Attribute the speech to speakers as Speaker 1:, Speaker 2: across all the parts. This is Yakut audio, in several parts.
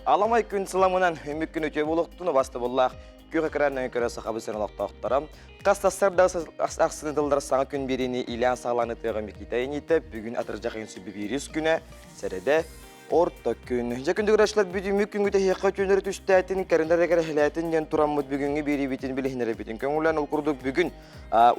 Speaker 1: Аламай күн сыламынан үмүк күн үтүө буолуохтун убастыбыллаах күөх экранынан көрө сахабыт сирин олохтоохторо. Хас сарсыарда ахсын тыллар саҥа күн биэриини илээн саҕалаан ытыаҕа Микита Инита бүгүн атырдьах ыйын сүбүбиирис күнэ сэрэдэ орто күн. Дьэ күндү көрөөччүлэр бүтүммү күнгү тэһиэххэ түүннэри түстээтин, кэринэр кэрэһилээтин диэн тураммыт бүгүҥҥү биэриибитин билиһиннэрэбитин көҥүлээн ол курдук бүгүн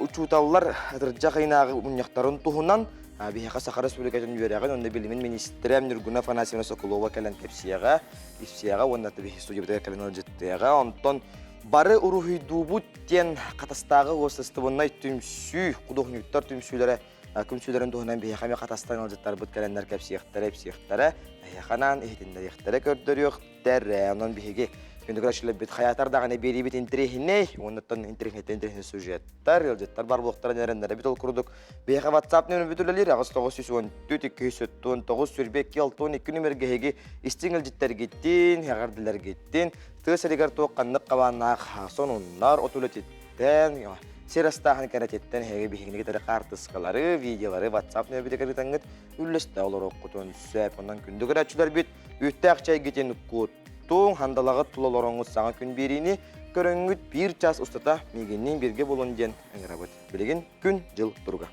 Speaker 1: учууталлар атырдьах ыйынааҕы мунньахтарын туһунан биһиэхэ Саха Республикатын үөрэҕин уонна билимин министрэ Нюргуна Афанасьевна Соколова кэлэн кэпсиэҕэ, ипсиэҕэ уонна биһи студиябытыгар кэлэн ыалдьыттыаҕа. Онтон бары уруһуйдуубут диэн Хатастааҕы уопсастыбаннай түмсүү, худуоһунньуктар түмсүүлэрэ түмсүүлэрин туһунан биһиэхэ эмиэ Хатастан ыалдьыттарбыт кэлэннэр кэпсиэхтэрэ, ипсиэхтэрэ, эһиэхэ анаан иһитиннэриэхтэрэ, көрдөрүөхтэрэ. Онон биһиги күндү көрөөччүлэрбит хайаатар даҕаны биэриибит интэриэһинэй, уоннаттан интэриэһинэйтэн интэриэһинэй сюжеттар, ыалдьыттар бар буолуохтарын эрэннэрэбит. Ол курдук биһиэхэ WhatsApp нөмербүт үлэлиир 8914 279 22 62 нүмергэ эһиги истиҥ илдьиттэргиттин, эҕэрдэлэргиттин, тыа сиригэр туох ханнык хабааннаах сонуннар, от үлэтиттэн, сир астааһын кэрэтиттэн эһиги биһигини кытары хаартыскалары, видеолары WhatsApp нөмербитигэр ыытаҥҥыт үллэстэ олоруоххутун сөп. Онон күндү көрөөччүлэрбит, үүттээх чэйгитин куттуҥ, хандалаҕыт тула олороҥҥут саҥа күн биэриини көрөҥҥүт биир час устата миигинниин бииргэ буолун диэн ыҥырабыт. Билигин күн-дьыл туруга.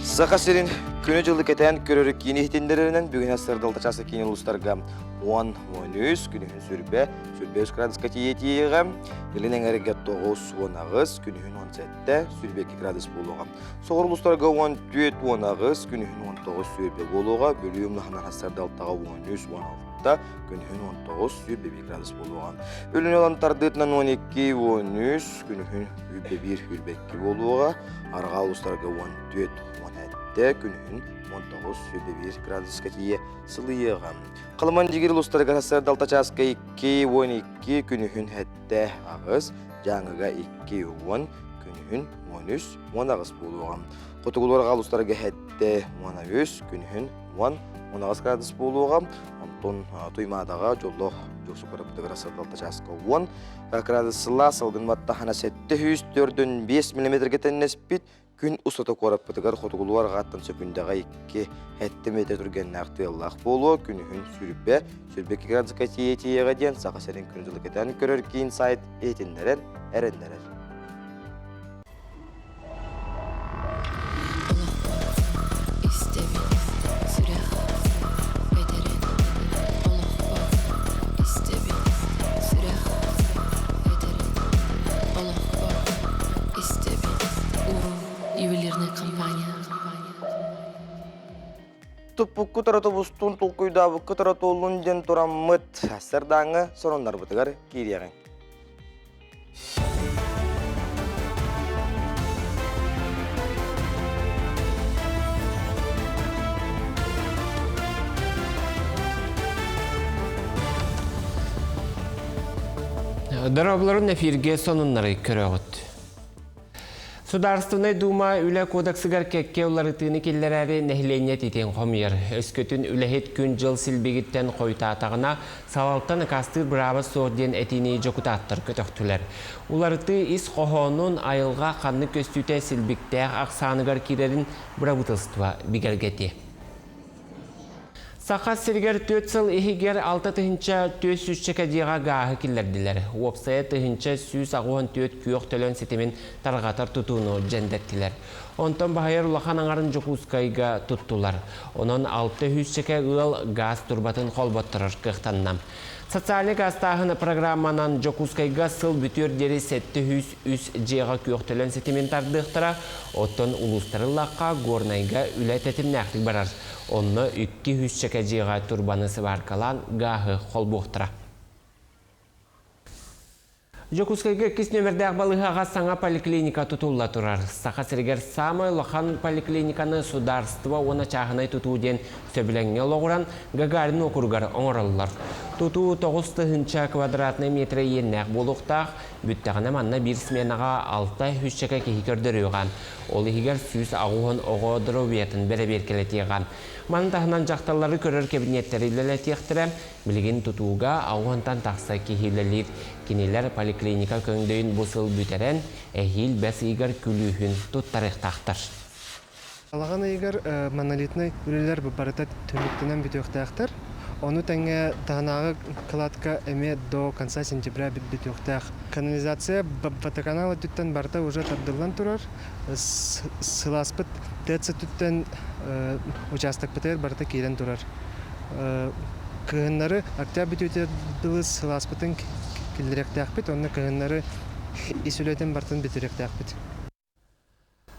Speaker 1: Саха сирин күнү-дьылы кэтээн көрөрү киин иһитиннэрэринэн бүгүн сырдалта часы киин улуустарга 10-13, күнүһүн сүрбэ, сүрбэ үс градуска тиийиэҕэ, илин эҥэргэ 9-18, күнүһүн 17, сүрбэ 2 градус буолуоҕа. Соҕуруу улуустарга 14-18, күнүһүн 19, сүрбэ буолуоҕа, Бүлүү умнаһынан сырдалтаҕа 13-16, күнүһүн 19, сүрбэ 1 градус буолуоҕа. Өлүнэ ылан тардыытынан 12-13, күнүһүн сүүрбэ биир сүүрбэ икки буолуоҕа, арҕаа улуустарга уон түөрт уон сэттэ, күнүһүн уон тоҕус сүүрбэ биир градуска тиийэ сылыйыаҕа. Халыман Дьигир улуустарыгар сарсыарда алта чааска икки уон икки, күнүһүн сэттэ аҕыс, Дьааҥыга икки уон, күнүһүн уон үс уон аҕыс буолуоҕа. Хотугулуу арҕаа улуустарга сэттэ уон үс, күнүһүн уон уон аҕыс градус буолуоҕа. Онтон Туймаадаҕа дьоллоох Дьоксукарабытыгар сарсыарда алта чааска уон, Кыраадыссылаах салгын баттахана 745 миллиметргэ тэннэспит күн устата куораппытыгар хотугулуу арҕааттан сөкүндэҕэ икки сэттэ метр түргэннээх тыаллаах буолуо күнүһүн сүүрбэ сүүрбэ икки градуска тиийэ тиийэҕэ диэн Саха сирин күн дьылы кэтээн көрөр киин сайт иһитиннэрэр эрэннэрэр.
Speaker 2: Истэбин сүрэх этэрин олохпор истэбин сүрэх этэрин олохпор истэбин урун ювелирная компания
Speaker 1: Туппуккут эрэ тубустун, толкуйдаабыккыт эрэ туоллун диэн тураммыт сарсыардааҥҥы сонуннарбытыгар киириэҕиҥ.
Speaker 3: Дорооболорун эфирге сонуннары көрөҕүт. Судаарыстыбаннай Дума Үлэ кодексыгар кэккэ уларытыыны киллэрээри нэһилиэнньэ титин хомуйар. Өскөтүн үлэһит күн-дьыл силбигиттэн хойутаатаҕына, салалта накаастыыр бырааба суох диэн этиини дьокутааттар көтөхтүлэр. Уларытыы ис хоһоонун айылҕа ханнык көстүүтэ силбиктээх ахсааныгар киирэрин бырабыыталыстыба бигэргэтиэ. Саха сиригэр түөрт сыл иһигэр алта тыһыынча түөрт сүүсчэкэ дьиэҕэ гааһы киллэрдилэр. Уопсайа тыһыынча сүүс аҕыс уон түөрт күөх төлөн ситимин тарҕатар тутууну дьэндэттилэр. Онтон баһыйар улахан аҥарын Дьокуускайга туттулар. Онон алта сүүсчэкэ ыал гаас турбатын холботторор кыахтанна. Социальнай гаастааһын программанан Дьокуускайга сыл бүтүөр диэри 703 дьиэҕэ күөх төлөн ситимин тардыахтара, оттон улуустары ыллахха Горнайга үлэ тэтимнээхтик барар. Онно икки сүүсчэкэ дьиэҕэ турбаны сыбааркалаан гааһы холбуохтара. Дьокуускайга иккис нүөмэрдээх балыыһаҕа саҥа поликлиника тутулла турар. Саха сиригэр саамай улахан поликлиниканы судаарыстыба уонна чааһынай тутуу диэн сөбүлэҥҥэ олоҕуран Гагарин уокуругар оҥороллор. Тутуу 9 тыһыынча квадратнай метрэ иэннээх буолуохтаах, бүттэҕинэ манна биир сменаҕа алта сүүсчэкэ киһи көрдөрүөҕэ. Ол иһигэр 180 оҕо доруобуйатын бэрэбиэркэлэтиэҕэ. Маны таһынан дьахталлары көрөр кэбиниэттэри үлэлэтиэхтэрэ, Билигин тутууга аҕыс тахса киһи үлэлиир. Кинилэр поликлиника көҥдөйүн бу сыл бүтэрэн, эһиил бэс ыйыгар күлүүһүн туттарыахтаахтар.
Speaker 4: Балаҕан ыйыгар монолитнай үлэлэр барыта түмүктэнэн бүтүөхтээхтэр. Ону тэҥэ таһынааҕы кладка эмиэ до конца сентября бүтүөхтээх. Канализация водоканал өттүттэн барыта уже тардыллан турар. Сылааспыт ТЭЦ өттүттэн учаастакпытыгар барыта киирэн турар. Кыһыннары октябрь бүтүүтүгэр дылы сылааспытын киллэриэхтээхпит уонна кыһыннары ис үлэтин барытын бүтүрүөхтээхпит.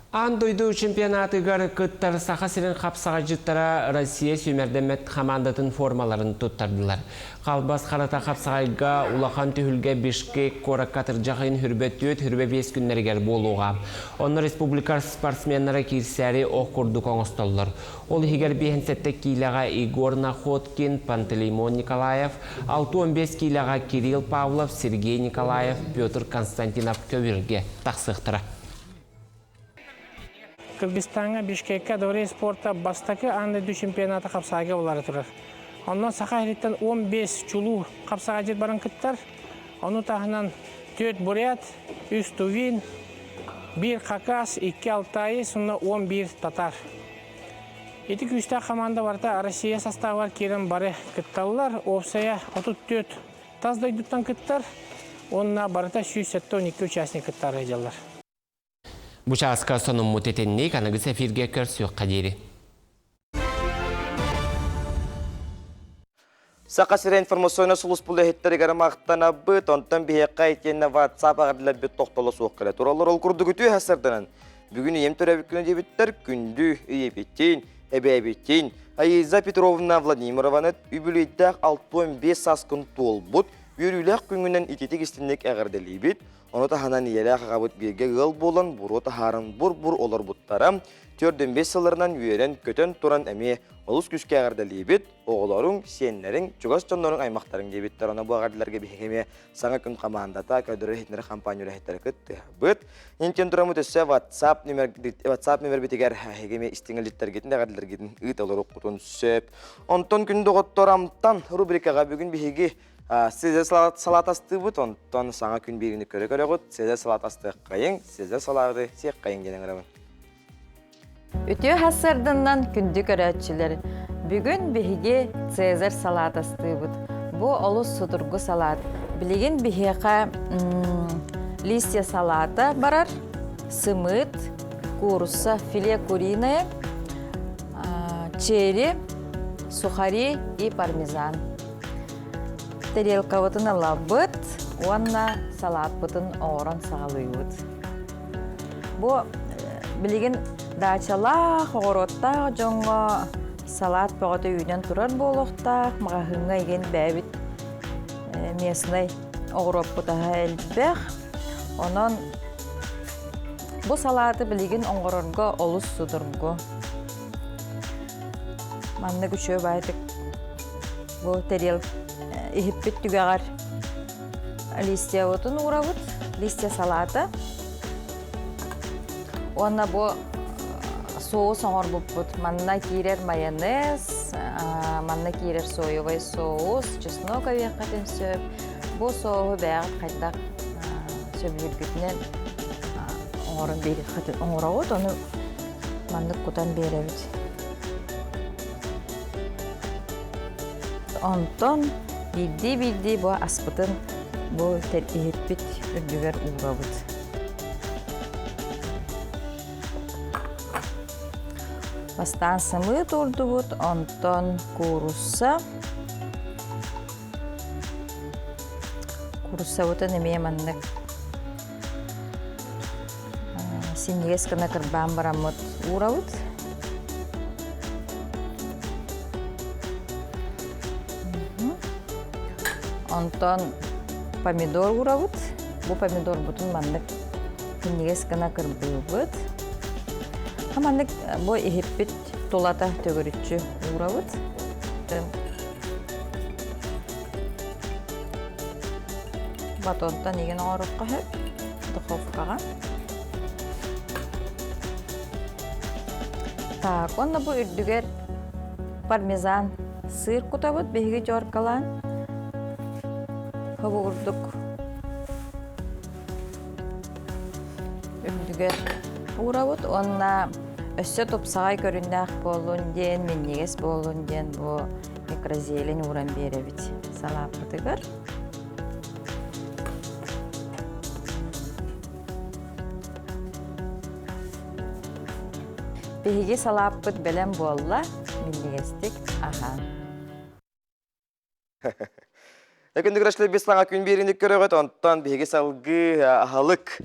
Speaker 3: Аан дойду чемпионатыгар кыттар Саха сирин хапсаҕайдьыттара Россия сүүмэрдэммэт хамаандатын формаларын туттардылар. Халбас харата хапсаҕайга улахан түһүлгэ Бишкек куоракка атырдьах ыйын хүрбэ 4 хүрбэ 5 күннэригэр буолуоҕа. Онно республика спортсменнара киирсээри ох курдук оҥостоллор. Ол иһигэр 57 киилэҕэ Егор Находкин, Пантелеймон Николаев, 65 киилэҕэ Кирилл Павлов, Сергей Николаев, Петр Константинов көбүргэ тахсыахтара.
Speaker 5: Кыргызстаҥҥа Бишкеккэ Дворец спорта бастакы аан дойду чемпионата хапсаайга буолара турар. Онно Саха сириттэн 15 чулуу хапсаҕайдьыт баран кыттар. Ону таһынан 4 бурят, 3 тувин, 1 хакас, 2 алтаи, сонно 11 татар. Ити күүстээх хамаанда барыта Россия састаабыгар киирэн бары кытталлар. Уопсайа 34 тас дойдуттан кыттар уонна барыта 172 участник кыттаары сылдьаллар.
Speaker 3: Бу чааска сонуммут итинник аныгыс эфиргэ көрсүөххэ диэри.
Speaker 1: Саха сирэ информационнай сулууспа үлэһиттэригэр махтанабыт, онтон биһиэхэ итиэннэ WhatsApp аҕардыларбыт тохтоло суох кэлэ тураллар. Ол курдук үтүө сарданан бүгүн ийэм төрөөбүт күнэ диэбиттэр күндү ийэбитин, эбээбитин Аиза Петровна Владимированы үбүлүөйдээх 65 сааскын туолбут үөрүүлээх күҥҥүнэн ититик истинник эҕэрдэлиибит. Ону таһынан ийэлээх аҕабыт бииргэ ыал буолан буруо таһааран бур-бур олорбуттара. 45 сылларынан үөрэн-көтөн туран эмиэ олус күүскэ эҕэрдэлиибит. Оҕолоруҥ, сиэннэриҥ, чугас дьонноруҥ, аймахтарыҥ диэбиттэр. Ону бу эҕэрдэлэргэ биһиги эмиэ саҥа күн хамаандата, көрдөрөр-иһитиннэрэр хампаанньа үлэһиттэрэ кыттыһабыт. Интен тураммыт өссө WhatsApp номер WhatsApp номербитигэр эһиги эмиэ истиҥ илдьиттэргитин, эҕэрдэлэргитин ыыта олоруоххутун сөп. Онтон күн доҕоттор амтан рубрикаҕа бүгүн биһиги Цезарь салат астыыбыт, онтон саҥа күн биэриини көрө-көрөҕүт, Цезарь салат астыаххайыҥ, Цезарь салаты сиэххэйиҥ диэн ыҥырабын.
Speaker 6: Үтүө сарсыарданнан күндү көрөөччүлэр! Бүгүн биһиги Цезарь салат астыыбыт. Бу олус судургу салат. Билигин биһиэхэ листья салата барар, сымыыт, куурусса, филе куриное, черри, сухари и пармезан. Тарелкабытын ылабыт уонна салааппытын оҥорон саҕалыыбыт. Бу билигин даачалаах, оҕуруоттаах дьоҥҥо салаат бөҕөтө үүнэн турар буолуохтаах. Маҕаһыыҥҥа игин бэйэбит местнай оҕуруоппут аһа элбэх. Онон бу салааты билигин оҥорорго олус судургу. Маннык үчүгэй баайдык Бу тэриэл иһиппит түгэҕэр листьябытын уурабыт, листья салата. Уонна бу соус оҥорбуппут. Манна киирэр майонез, манна киирэр соевый соус, чеснок эбиэххитин сөп. Бу соуһу бэйэҕит хайдах сөбүлүүргүтүнэн оҥорон биэриэххитин оҥороҕут. Ону маннык кутан биэрэбит. Онтон биирдии-биирдии бу аспытын бу иһиппит үрдүгэр уурабыт. Бастаан сымыыт уурдубут, онтон куурусса. Кууруссабытын эмиэ маннык Синньигэс гына кырбаан бараммыт уурабыт. Онтон помидор уурабыт. Бу помидорбутун маннык синньигэс гына кырбыыбыт. Маннык бу иһиппит тулата төгүрүччү уурабыт. Батонтан игин оҥоруохха сөп духовкаҕа. Так, уонна бу үрдүгэр пармезан сыр кутабыт биһиги теркалаан. Хобугурдук үрдүгэр уурабыт уонна Өссө тупсаҕай көрүннээх буоллун диэн, минньигэс буоллун диэн бу микрозелень ууран биэрэбит салааппытыгар. Биһиги салааппыт бэлэм буолла, минньигэстик аһаан.
Speaker 1: Күндү көрөчлөр бис саҥа күн биэриини көрөҕүт, онтон биһиги салгыы аһылык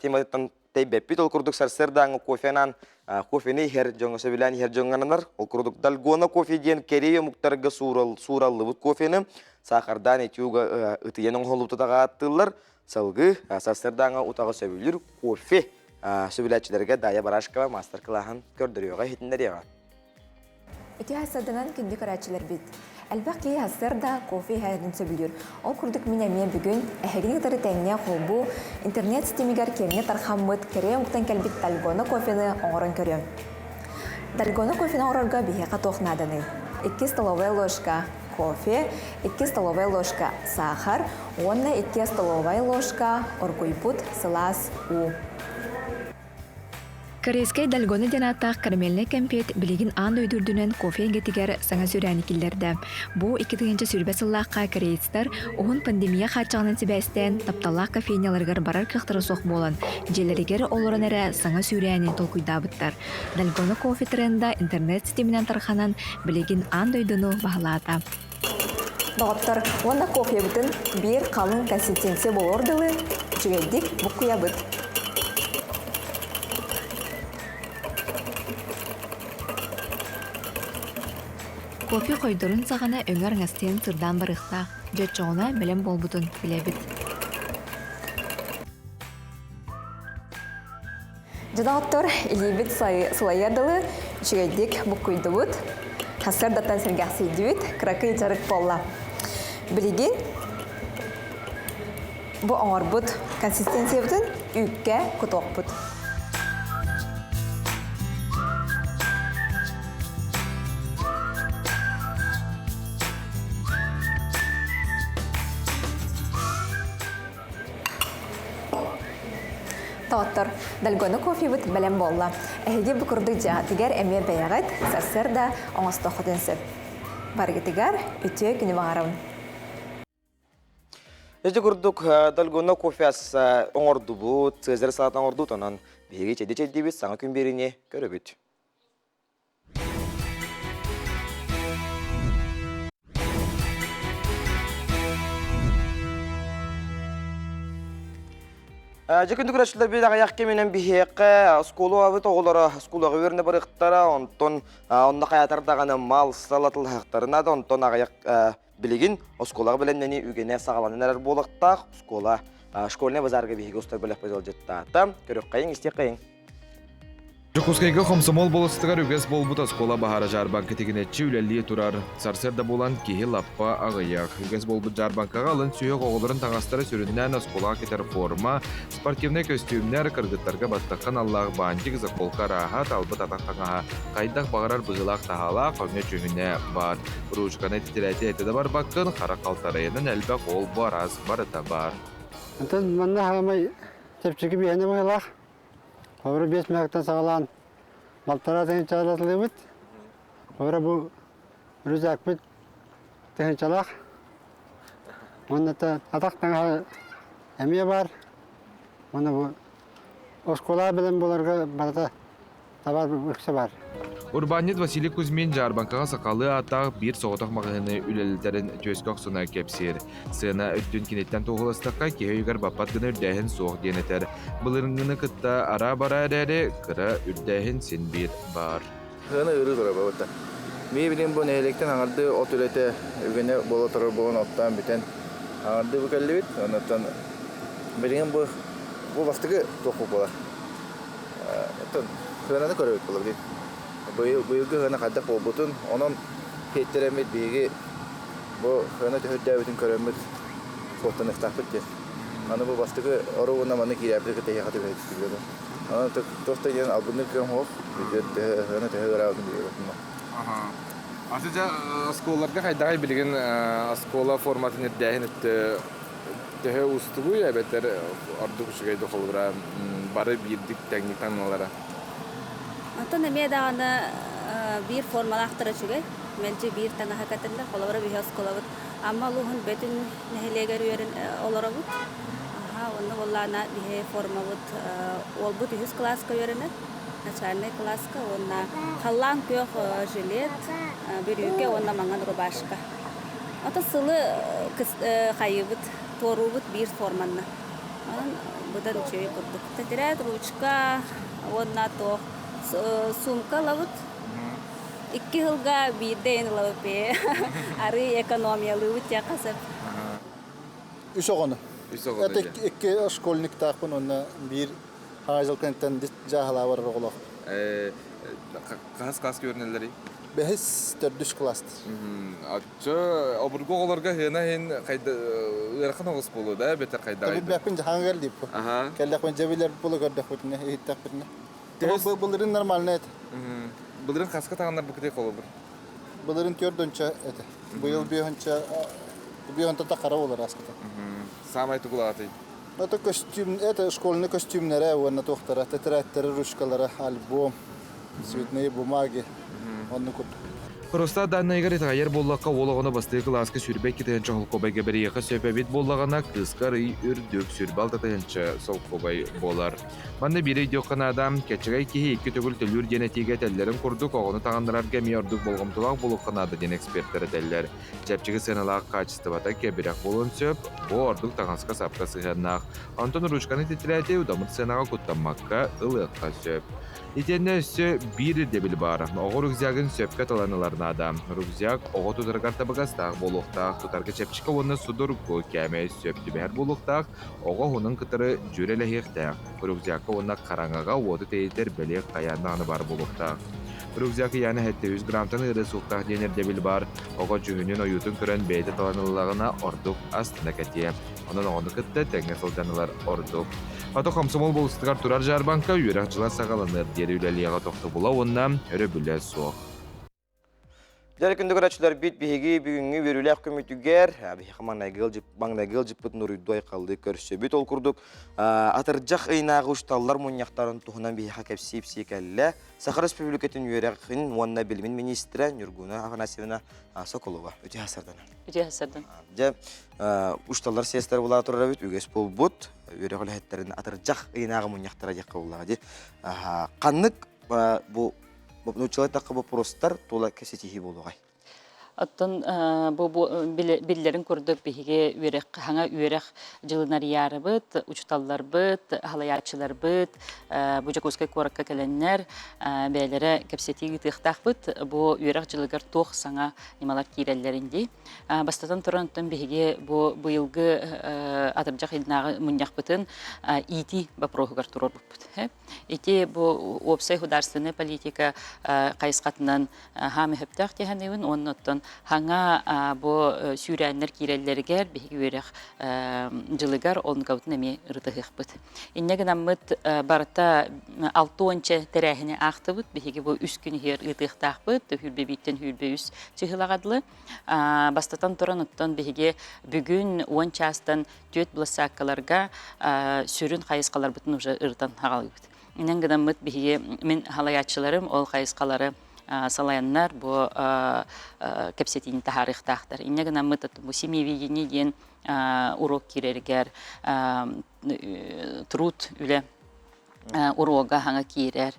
Speaker 1: тематыттан тэйбэппит. Ол курдук сарсыардааҥы кофенан кофены иһэр дьоҥҥо сөбүлээн иһэр дьоҥҥо Ол курдук Дальгона кофе диэн Корея омуктарга суураллыбыт кофены саахардаан этюга ытыйан оҥоһуллубут ааттыыллар. Салгыы сарсыардааҥы утаҕы сөбүлүүр кофе сөбүлээччилэргэ Дая Барашкова маастар-кылааһын көрдөрүөҕэ, иһитиннэриэҕэ.
Speaker 7: Үтүө сарсыарданан күндү көрөөччүлэрбит! Элбэх киһи сарсыарда кофе иһэрин сөбүлүүр. Ол курдук мин эмиэ бүгүн эһигини кытары тэҥҥэ холбуу интернет ситимигэр киэҥҥэ тархаммыт кэрэ омуктан кэлбит Дальгона кофены оҥорон көрүөм. Дальгона кофены оҥорорго биһиэхэ туох нааданый? Икки столовая ложка кофе, икки столовая ложка саахар уонна икки столовая ложка оргуйбут сылаас уу.
Speaker 8: Корейскай Дальгона диэн ааттаах карамельнай кэмпиэт билигин аан дойду үрдүнэн кофе эйгэтигэр саҥа сүүрээни киллэрдэ. Бу 2020 сыллаахха корейцтар уһун пандемия хааччаҕынан сибээстээн тапталлаах кофейняларыгар барар кыахтара суох буолан, дьиэлэригэр олорон эрэ саҥа сүүрээни толкуйдаабыттар. Дальгона кофе тренда интернет ситиминэн тарҕанан, билигин аан дойдуну баһылаата.
Speaker 7: Доҕоттор, уонна кофебытын биир халыҥ консистенция буолуор дылы үчүгэйдик буккуйабыт.
Speaker 8: Кофе хойдорун саҕана өҥөр аҥастыйан сырдаан барыахтаах, дьэ оччоҕуна бэлэм буолбутун билэбит.
Speaker 7: Дьоноттор илиибит сылайыар дылы үчүгэйдик буккуйдубут, сарсыардаттан сэргэхсийдибит, кыракый дьарык буолла. Билигин бу оҥорбут консистенциябытын үүккэ кутуохпут. Тоҕоттор, Дальгону кофебыт бэлэм буолла. Эһиги бу курдук дьиэҕитигэр эмиэ бэйэҕит сарсыарда оҥостуоххутун сөп. Барыгытыгар үтүө күнү баҕарабын.
Speaker 1: Ити курдук Дальгона кофе оҥордубут, Цезарь салат оҥордубут, онон биһиги чэйди-чэйдиибит, саҥа күн биэриини көрөбүт. Дьэ күндү көрөөччүлэр биир аҕыйах кэминэн биһиэхэ оскуола оҕолоро оскуолаҕа үөрэнэ барыахтара, онтон онно хайаатар даҕаны мал салатылаһыахтарына да, онтон аҕыйах билигин оскуолаҕа бэлэмнэнии үгэнэ саҕаланан эрэр буолуохтаах. Оскуола школьнай базарга биһиги устар бөлөхпүт ыалдьыттаата. Көрүөххэйиҥ, истиэххэйиҥ.
Speaker 9: Дьокуускайга хомсомуол болуоссатыгар үгэс буолбут оскуола баһаара дьаарбаҥка тигинэччи үлэлии турар. Сарсыарда буолан киһи лаппа аҕыйах. Үгэс буолбут дьаарбаҥкаҕа алын сүһүөх оҕолорун таҥастара сүрүннээн оскуолаҕа кэтэр форма, спортивнай көстүүмнэр, кыргыттарга баттахха аналлаах бантик, заколка арааһа, талбыт атах таҥаһа, хайдах баҕарар быһыылаах-таһаалаах, өҥө-дьүһүнэ баар. Ручканы титирээти этэ да барбаккын, харах халтарайынан элбэх ол-бу араас барыта баар.
Speaker 10: Онтон манна хаамай чэпчэки биһэнэ быһыылаах. Холобура 5 мөһөктөн саҕалаан балтараа тыһыынчалатылыбыт. Холобура бу рюкзакпыт тыһыынчалаах. Уонна атах таҥаһа эмиэ баар. Уонна бу оскуола бэлэм буоларга барыта табаар үксэ баар.
Speaker 9: Урбаанньыт Василий Кузьмин дьаарбаҥкаҕа сахалыы ааттаах биир соҕотох маҕаһыыны үлэлэтэрин түөскэ охсуна кэпсиир. Сыана өттүн киниттэн туоһуластахха, киһи өйүгэр баппат гына үрдээһин суох диэн этэр. Былырыыҥҥыны кытта араа-бараа эрээри, кыра үрдээһин син биир баар.
Speaker 11: Сыана ыарыы турар буолбута. Мии билин бу нэһилиэктэн аҥардыы от үлэтэ үгэнэ буола турар буолан оттоон бүтэн аҥардыы бу кэллибит. Оннуттан билигин бу бу бастакы туохпут буолар. Оттон сыананы көрөбүт буолар билигин. Быйыл быйылгы сыана хайдах буолбутун, онон сиэттэрэммит биһиги Бу сыана төһөрдөөбүтүн көрөммүт суоттаныахтаахпыт диэн. Аны бу бастакы оруобуна манна киирээппит кытта эһиэхэ түбэһэ түстүбүт. Аны туох да диэн албынныыр кыам суох, бүддьүөт төһө сыана төһө ыараабытын билбэппин.
Speaker 9: Аты дьэ оскуолаларга хайдаҕый билигин оскуола форматын ирдээһин өттө төһө уустугуй эбэтэр ордук үчүгэй да холобура бары биирдик тэҥник таҥналара?
Speaker 12: Оттон эмиэ даҕаны биир формалаахтара үчүгэй. Мэлдьи биир таҥаһы кэтэллэр. Холобура, биһи оскуолабыт Амма улууһун Бөтүн нэһилиэгэр үөрэн олоробут. Аха, онно буоллаҕына биһи формабыт уолбут үһүс кылааска үөрэнэр, начальнай кылааска уонна халлаан күөх жилет, бүрүүкэ уонна маҥан рубашка. Ото сылы хайыыбыт, туоруубут биир форманна. Онон быдан үчүгэй курдук. Тэтэрээт, ручка уонна туох сумка ылабыт. Икки сылга биирдэ эн ылабыт бээ. Арыы экономиялыыбыт диэххэ сөп.
Speaker 13: Үс оҕону.
Speaker 9: Үс оҕону
Speaker 13: Это икки школьниктаахпын уонна биир хаҥа дьааһылаабар оҕолоох.
Speaker 9: Хаһыс класска үөрэнэллэрий?
Speaker 13: Бэһис, төрдүс класстар.
Speaker 9: Оччо обургу оҕолорго ыһыана иһин хайда ыарахан оҕус буолуо да эбэтэр хайдаҕай?
Speaker 13: Билбэппин дьаһаҥыгар диэппин. Кэллэхпин дьэ билэр буола көрдөхпүтүнэ, иһиттэхпитинэ. Былырын нормально этэ.
Speaker 9: Былырын хаска таҕыннарбыкытый холобур?
Speaker 13: Былырын төрдүнчэ этэ. Быйыл биэһинчэ биэһинчэ тахара болар аскыта.
Speaker 9: Самай тугулаатый?
Speaker 13: Это костюм, это школьный костюмнара уонна туохтара, тетрадьтары, ручкалара, альбом, цветные бумаги, оннук курдук.
Speaker 9: Росстат данныйыгар итэҕэйэр буоллахха, уол оҕону бастакы кылааска 22 тыһыынча солкуобайга бэрийиэххэ сөп эбит буоллаҕына, кыыска арый үрдүк 26 тыһыынча солкуобай буолар. Манна биир өйдүөххэ наада, кэччэгэй киһи икки төгүл төлүүр диэн этиигэ этэллэрин курдук оҕону таҕыннарарга эмиэ ордук болҕомтолоох буолуохха наада диэн экспертэр этэллэр. Чэпчэки сыаналаах хаачыстыбата кэбирэх буолуон сөп, бу ордук таҥаска-сапка сыһыаннаах. Онтон ручканы титирээти удамыр сыанаҕа куттаммакка ылыахха сөп. Итиэннэ өссө биир ирдэбил баар. Оҕо рюкзагын сөпкө талан ылар наада. Рюкзак оҕо тутарыгар табыгастаах буолуохтаах, тутарга чэпчэки уонна судургу, кээмэй сөп түбэһэр буолуохтаах, оҕо уһунун кытары дьүөрэлэһиэхтээх. Рюкзакка уонна хараҥаҕа уоту тэйитэр бэлиэ хайаан даҕаны баар буолуохтаах. Рюкзак ыйаана 73 граммтан ыарыы суохтаах диэн ирдэбил баар. Оҕо дьүһүнүн ойуутун көрөн бэйэтэ талан ыллаҕына ордук астына кэтиэ. Онон оҕону кытта тэҥҥэ сылдьан ылар ордук. Ото комсомол болустугар турар дьаарбаҥка үөрэх дьыла саҕаланыар диэри үлэлиэҕэ тохтобула уонна өрөбүлэ суох.
Speaker 1: Дьэ, күндү көрөөччүлэрбит, биһиги бүгүҥҥү үөрүүлээх күммүтүгэр биһиэхэ маҥнайгы ыалдьыппытын уруйдуу айхаллыы көрсөбүт. Ол курдук, атырдьах ыйынааҕы учууталлар мунньахтарын туһунан биһиэхэ кэпсии-ипсии кэллэ. Саха Республикатын үөрэҕин уонна билимин министрэ Нюргуна Афанасьевна Соколова. Үтүө сарданан.
Speaker 14: Үтүө сардан.
Speaker 1: Дьэ, учууталлар съезтэрэ буолаа турар эбит, үгэс буолбут. Үөрэх үлэһиттэрин атырдьах ыйынааҕы мунньахтара диэххэ буоллаҕа дии. Ханнык бу нууччалыы эттэххэ боппуруостар тула кэпсэтиһии буолуоҕай?
Speaker 14: Оттон бу биллэрин курдук биһиги үөрэх хаҥа үөрэх дьылын арыйаарыбыт, учууталларбыт, халайааччыларбыт бу Дьокуускай куоракка кэлэннэр бэйэлэрэ кэпсэтии ыытыахтаахпыт. Бу үөрэх дьылыгар туох саҥа ньымалар киирэллэрин дии. Бастатан туран, оттон биһиги бу быйылгы атырдьах ыйынааҕы мунньахпытын иитии боппуруоһугар туруорбуппут. Ити бу уопсай художественная политика хайысхатынан хаам өһөптөөх тиһаныыбын уонна оттон хаҥа бу сүүрээннэр киирэллэригэр биһиги үөрэх дьылыгар оннукабытын эмиэ ырытыһыахпыт. Инньэ гынаммыт барыта алтуонча тэрээһини аахтыбыт. Биһиги бу үс күн иһигэр ыытыахтаахпыт. Хүүрбэ бииртэн хүүрбэ үс чыһылаҕа дылы. Бастатан туран оттон биһиги бүгүн уон чаастан түөрт былассааккаларга сүрүн хайысхаларбытын уже ырытан аҕалыбыт. Инэн гынаммыт биһиги мин халайааччыларым ол хайысхалары салайаннар бу кэпсэтиини таһаарыахтаахтар. Инньэ гынаммыт бу семьеведение диэн урок киирэригэр труд үлэ уруога хаҥа киирэр.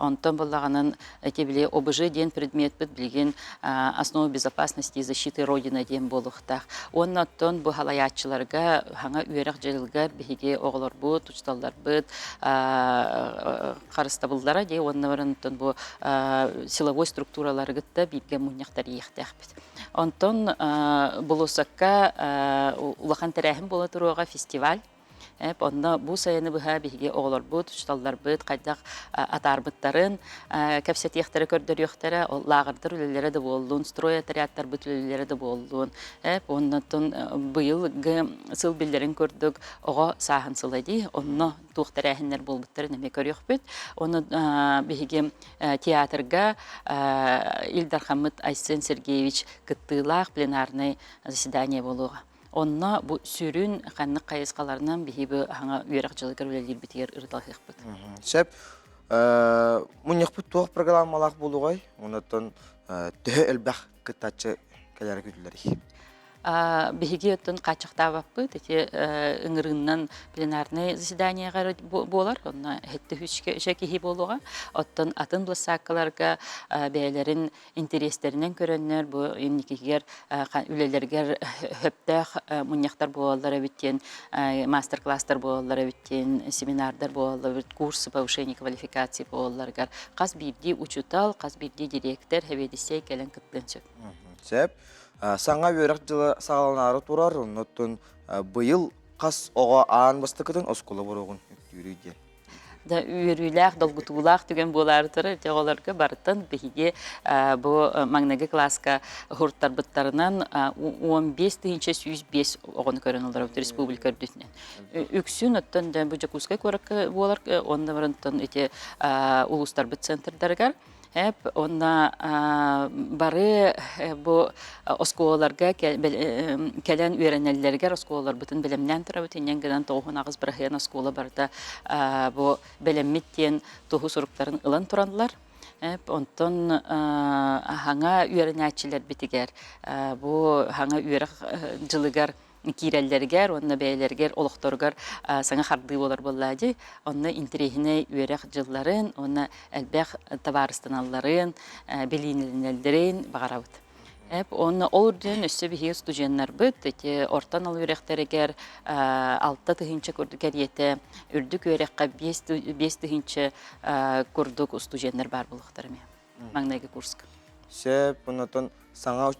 Speaker 14: Онтон буллаҕынан эти били ОБЖ диэн предметпит билигин основа безопасности и защиты Родины диэн буолуохтаах. Уонна оттон бу халайааччыларга хаҥа үөрэх дьылыгар биһиги оҕолорбут, учууталларбыт харыстабыллара дии уонна баран оттон бу силовой структураларыгытта бииргэ мунньах тэрийиэхтээхпит. Онтон болуоссакка улахан тэрээһин буола туруоҕа фестиваль. Онно бу сайыны быһа биһиги оҕолорбут, учууталларбыт хайдах атаарбыттарын кэпсэтиэхтэрэ, көрдөрүөхтэрэ, ол лааҕырдар үлэлэрэ да буоллун, стройотрядтарбыт үлэлэрэ да буоллун. Оннотон быйылгы сыл биллэрин курдук оҕо сааһын сыла дии, онно туох тэрээһиннэр буолбуттарын эмиэ көрүөхпүт. Онно биһиги театрга Ил Дархаммыт Айсен Сергеевич кыттыылаах пленарнай заседание буолуоҕа. Онно бу сүрүн ханнык хайысхаларынан биһиги бу хаҥа үөрэх дьылыгар үлэлиирбитигэр ырыталаһыахпыт.
Speaker 1: Сөп. Мунньахпыт туох программалаах буолуоҕай? Онтон төһө элбэх кыттааччы кэлэрэ күүтүллэрий?
Speaker 14: Биһиги оттон хааччахтаабаппыт ити ыҥырыыннан пленарнай заседаниеҕа буолар, онно эһэтти үчэ киһи буолуоҕа. Оттон атын былассааккаларга бэйэлэрин интэриэстэринэн көрөннөр бу инникигэр үлэлэригэр сөптөөх мунньахтар буолаллар эбит диэн мастер-класстар буолаллар эбит диэн семинардар буолаллар эбит курсы повышения квалификации буолалларыгар хас биирдии учуутал, хас биирдии дириэктэр, сэбиэдиссэй кэлэн кыттыан сөп.
Speaker 1: Сөп. Саҥа үөрэх дьыла саҕаланаары турар, оннуттан быйыл хас оҕо аан бастакытын оскуола боруогун үктүүрүй диэн.
Speaker 14: Да үөрүүлээх, долгутуулаах түгэн буолаары турар. Ити оҕолорго барытын биһиги бу маҥнайгы кылааска уһуртарбыттарынан 15 105 оҕону көрөн олоробут республика үрдүнэн. Үксүн оттон бу Дьокуускай куоракка буолар, онно барантан ити улуустарбыт центрдарыгар Эп уонна бары бу оскуолаларга кэлэн үөрэнэллэригэр оскуолаларбытын бэлэмнээн турабыт. Инньэн гынан 98% оскуола барыта бу бэлэммит диэн туһу суруктарын ылан тураллар. Эп онтон хаҥа үөрэнээччилэрбитигэр бу хаҥа үөрэх дьылыгар киирэллэригэр уонна бэйэлэригэр олохторугар саҥа хардыы буолар буоллаа дии. Онно интэриэһинэй үөрэх дьылларын уонна элбэх табаарыстаналларын, билиинэлэнэллэрин баҕарабыт. Эп уонна ол үрдүнэн өссө биһиги студеннарбыт ити орто анал үөрэхтэригэр 6 тыһыынча курдук кэриэтэ үрдүк үөрэххэ 5 тыһыынча курдук студеннар баар буолуохтара эмиэ маҥнайгы курска.
Speaker 1: Сөп, онтон саҥа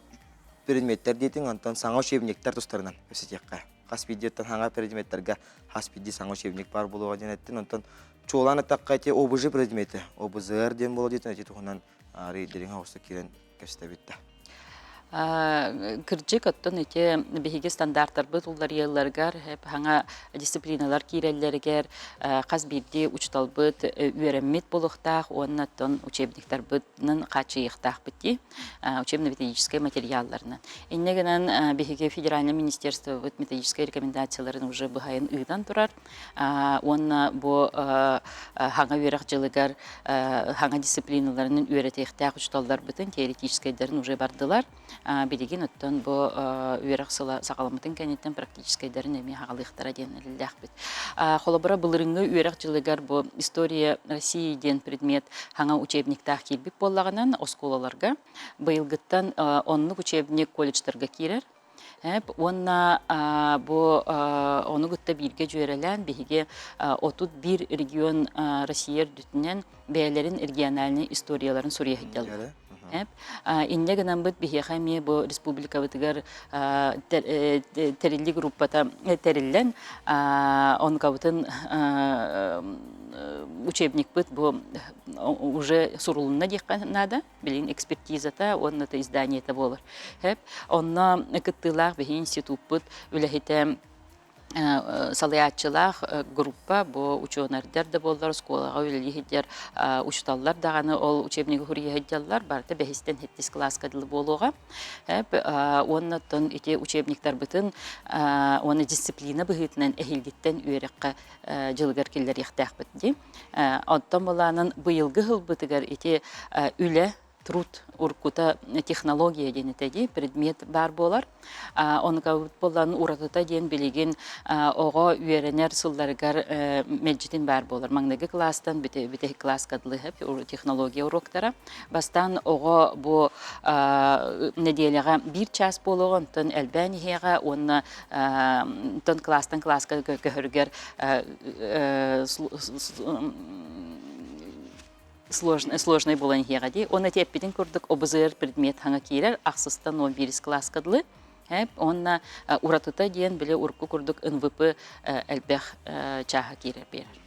Speaker 1: предметтэр диэтиҥ, онтон саҥа учебниктар тустарынан кэпсэтиэххэ. Хас биирдиттэн саҥа предметтэргэ хас биирдии саҥа учебник баар буолуоҕа диэн эттин. Онтон чуолаан эттэххэ ити ОБЖ предмети, ОБЗР диэн буола диэтин ити туһунан рейдеринг оҕусто киирэн кэпсэтэбит да.
Speaker 14: Кырдьык, оттон ити биһиги стандартарбыт уларыйалларыгар, саҥа дисциплиналар киирэллэригэр хас биирдии учууталбыт үөрэммит буолуохтаах уонна оттон учебниктарбытынан хааччыйыахтаахпыт дии, учебно-методическай материалларынан. Инньэ гынан биһиги федеральнай министерствобыт методическай рекомендацияларын уже быһайын ыытан турар уонна бу хаҥа үөрэх дьылыгар хаҥа дисциплиналарынан үөрэтиэхтээх учууталларбытын теоретическайдарын уже бардылар. Билигин оттон бу үөрэх сыла саҕаламмытын кэнниттэн практическайдарын эмиэ хаҕалыахтара диэн эрэллээхпит. Холобура, былырыҥҥы үөрэх дьылыгар бу «История России» диэн предмет хаҥа учебниктаах киирбит буоллаҕынан оскуолаларга быйылгыттан оннук учебник колледжтарга киирэр. Уонна бу ону кытта бииргэ дьүөрэлээн биһиги 31 регион Россия үрдүтүнэн бэйэлэрин региональнай историяларын суруйа сылдьаллар. Инньэ гынаммыт биһиэхэ эмиэ бу республикабытыгар тэрилли группата тэриллэн онукабытын учебникпыт бу уже сурулунна диэххэ наада. Билигин экспертизата уонна изданиета буолар. Онно кыттыылаах биһи институппут үлэһитэ салайааччылаах группа бу учуонайдар да буоллар оскуолаҕа үлэлии сылдьар учууталлар даҕаны ол учебнигы суруйа сылдьаллар барыта бэһистэн сэттис кылааска дылы буолуоҕа уонна оттон ити учебниктарбытын уонна дисциплина быһыытынан эһиилгиттэн үөрэххэ дьылыгар киллэриэхтээхпит дии оттон былаанын быйылгы сылбытыгар ити үлэ труд уруккута технология диэн этэ дии предмет баар буолар онукабыт буоллан уратыта диэн билигин оҕо үөрэнэр сылларыгар мэлдьитин баар буолар маҥнайгы кылаастан бүтэһик кылааска дылы технология уруоктара бастаан оҕо бу нэдиэлэҕэ биир чаас буолуоҕа онтон элбээн иһиэҕэ уонна онтон кылаастан кылааска көһөрүгэр сложный буолан иһиэҕэ дии. Уонна ити эппитин курдук ОБЗР предмет хаҥа киирэр ахсыстан 11 кылааска дылы. Уонна уратыта диэн били урукку курдук НВП элбэх чааһа киирэр биэрэр.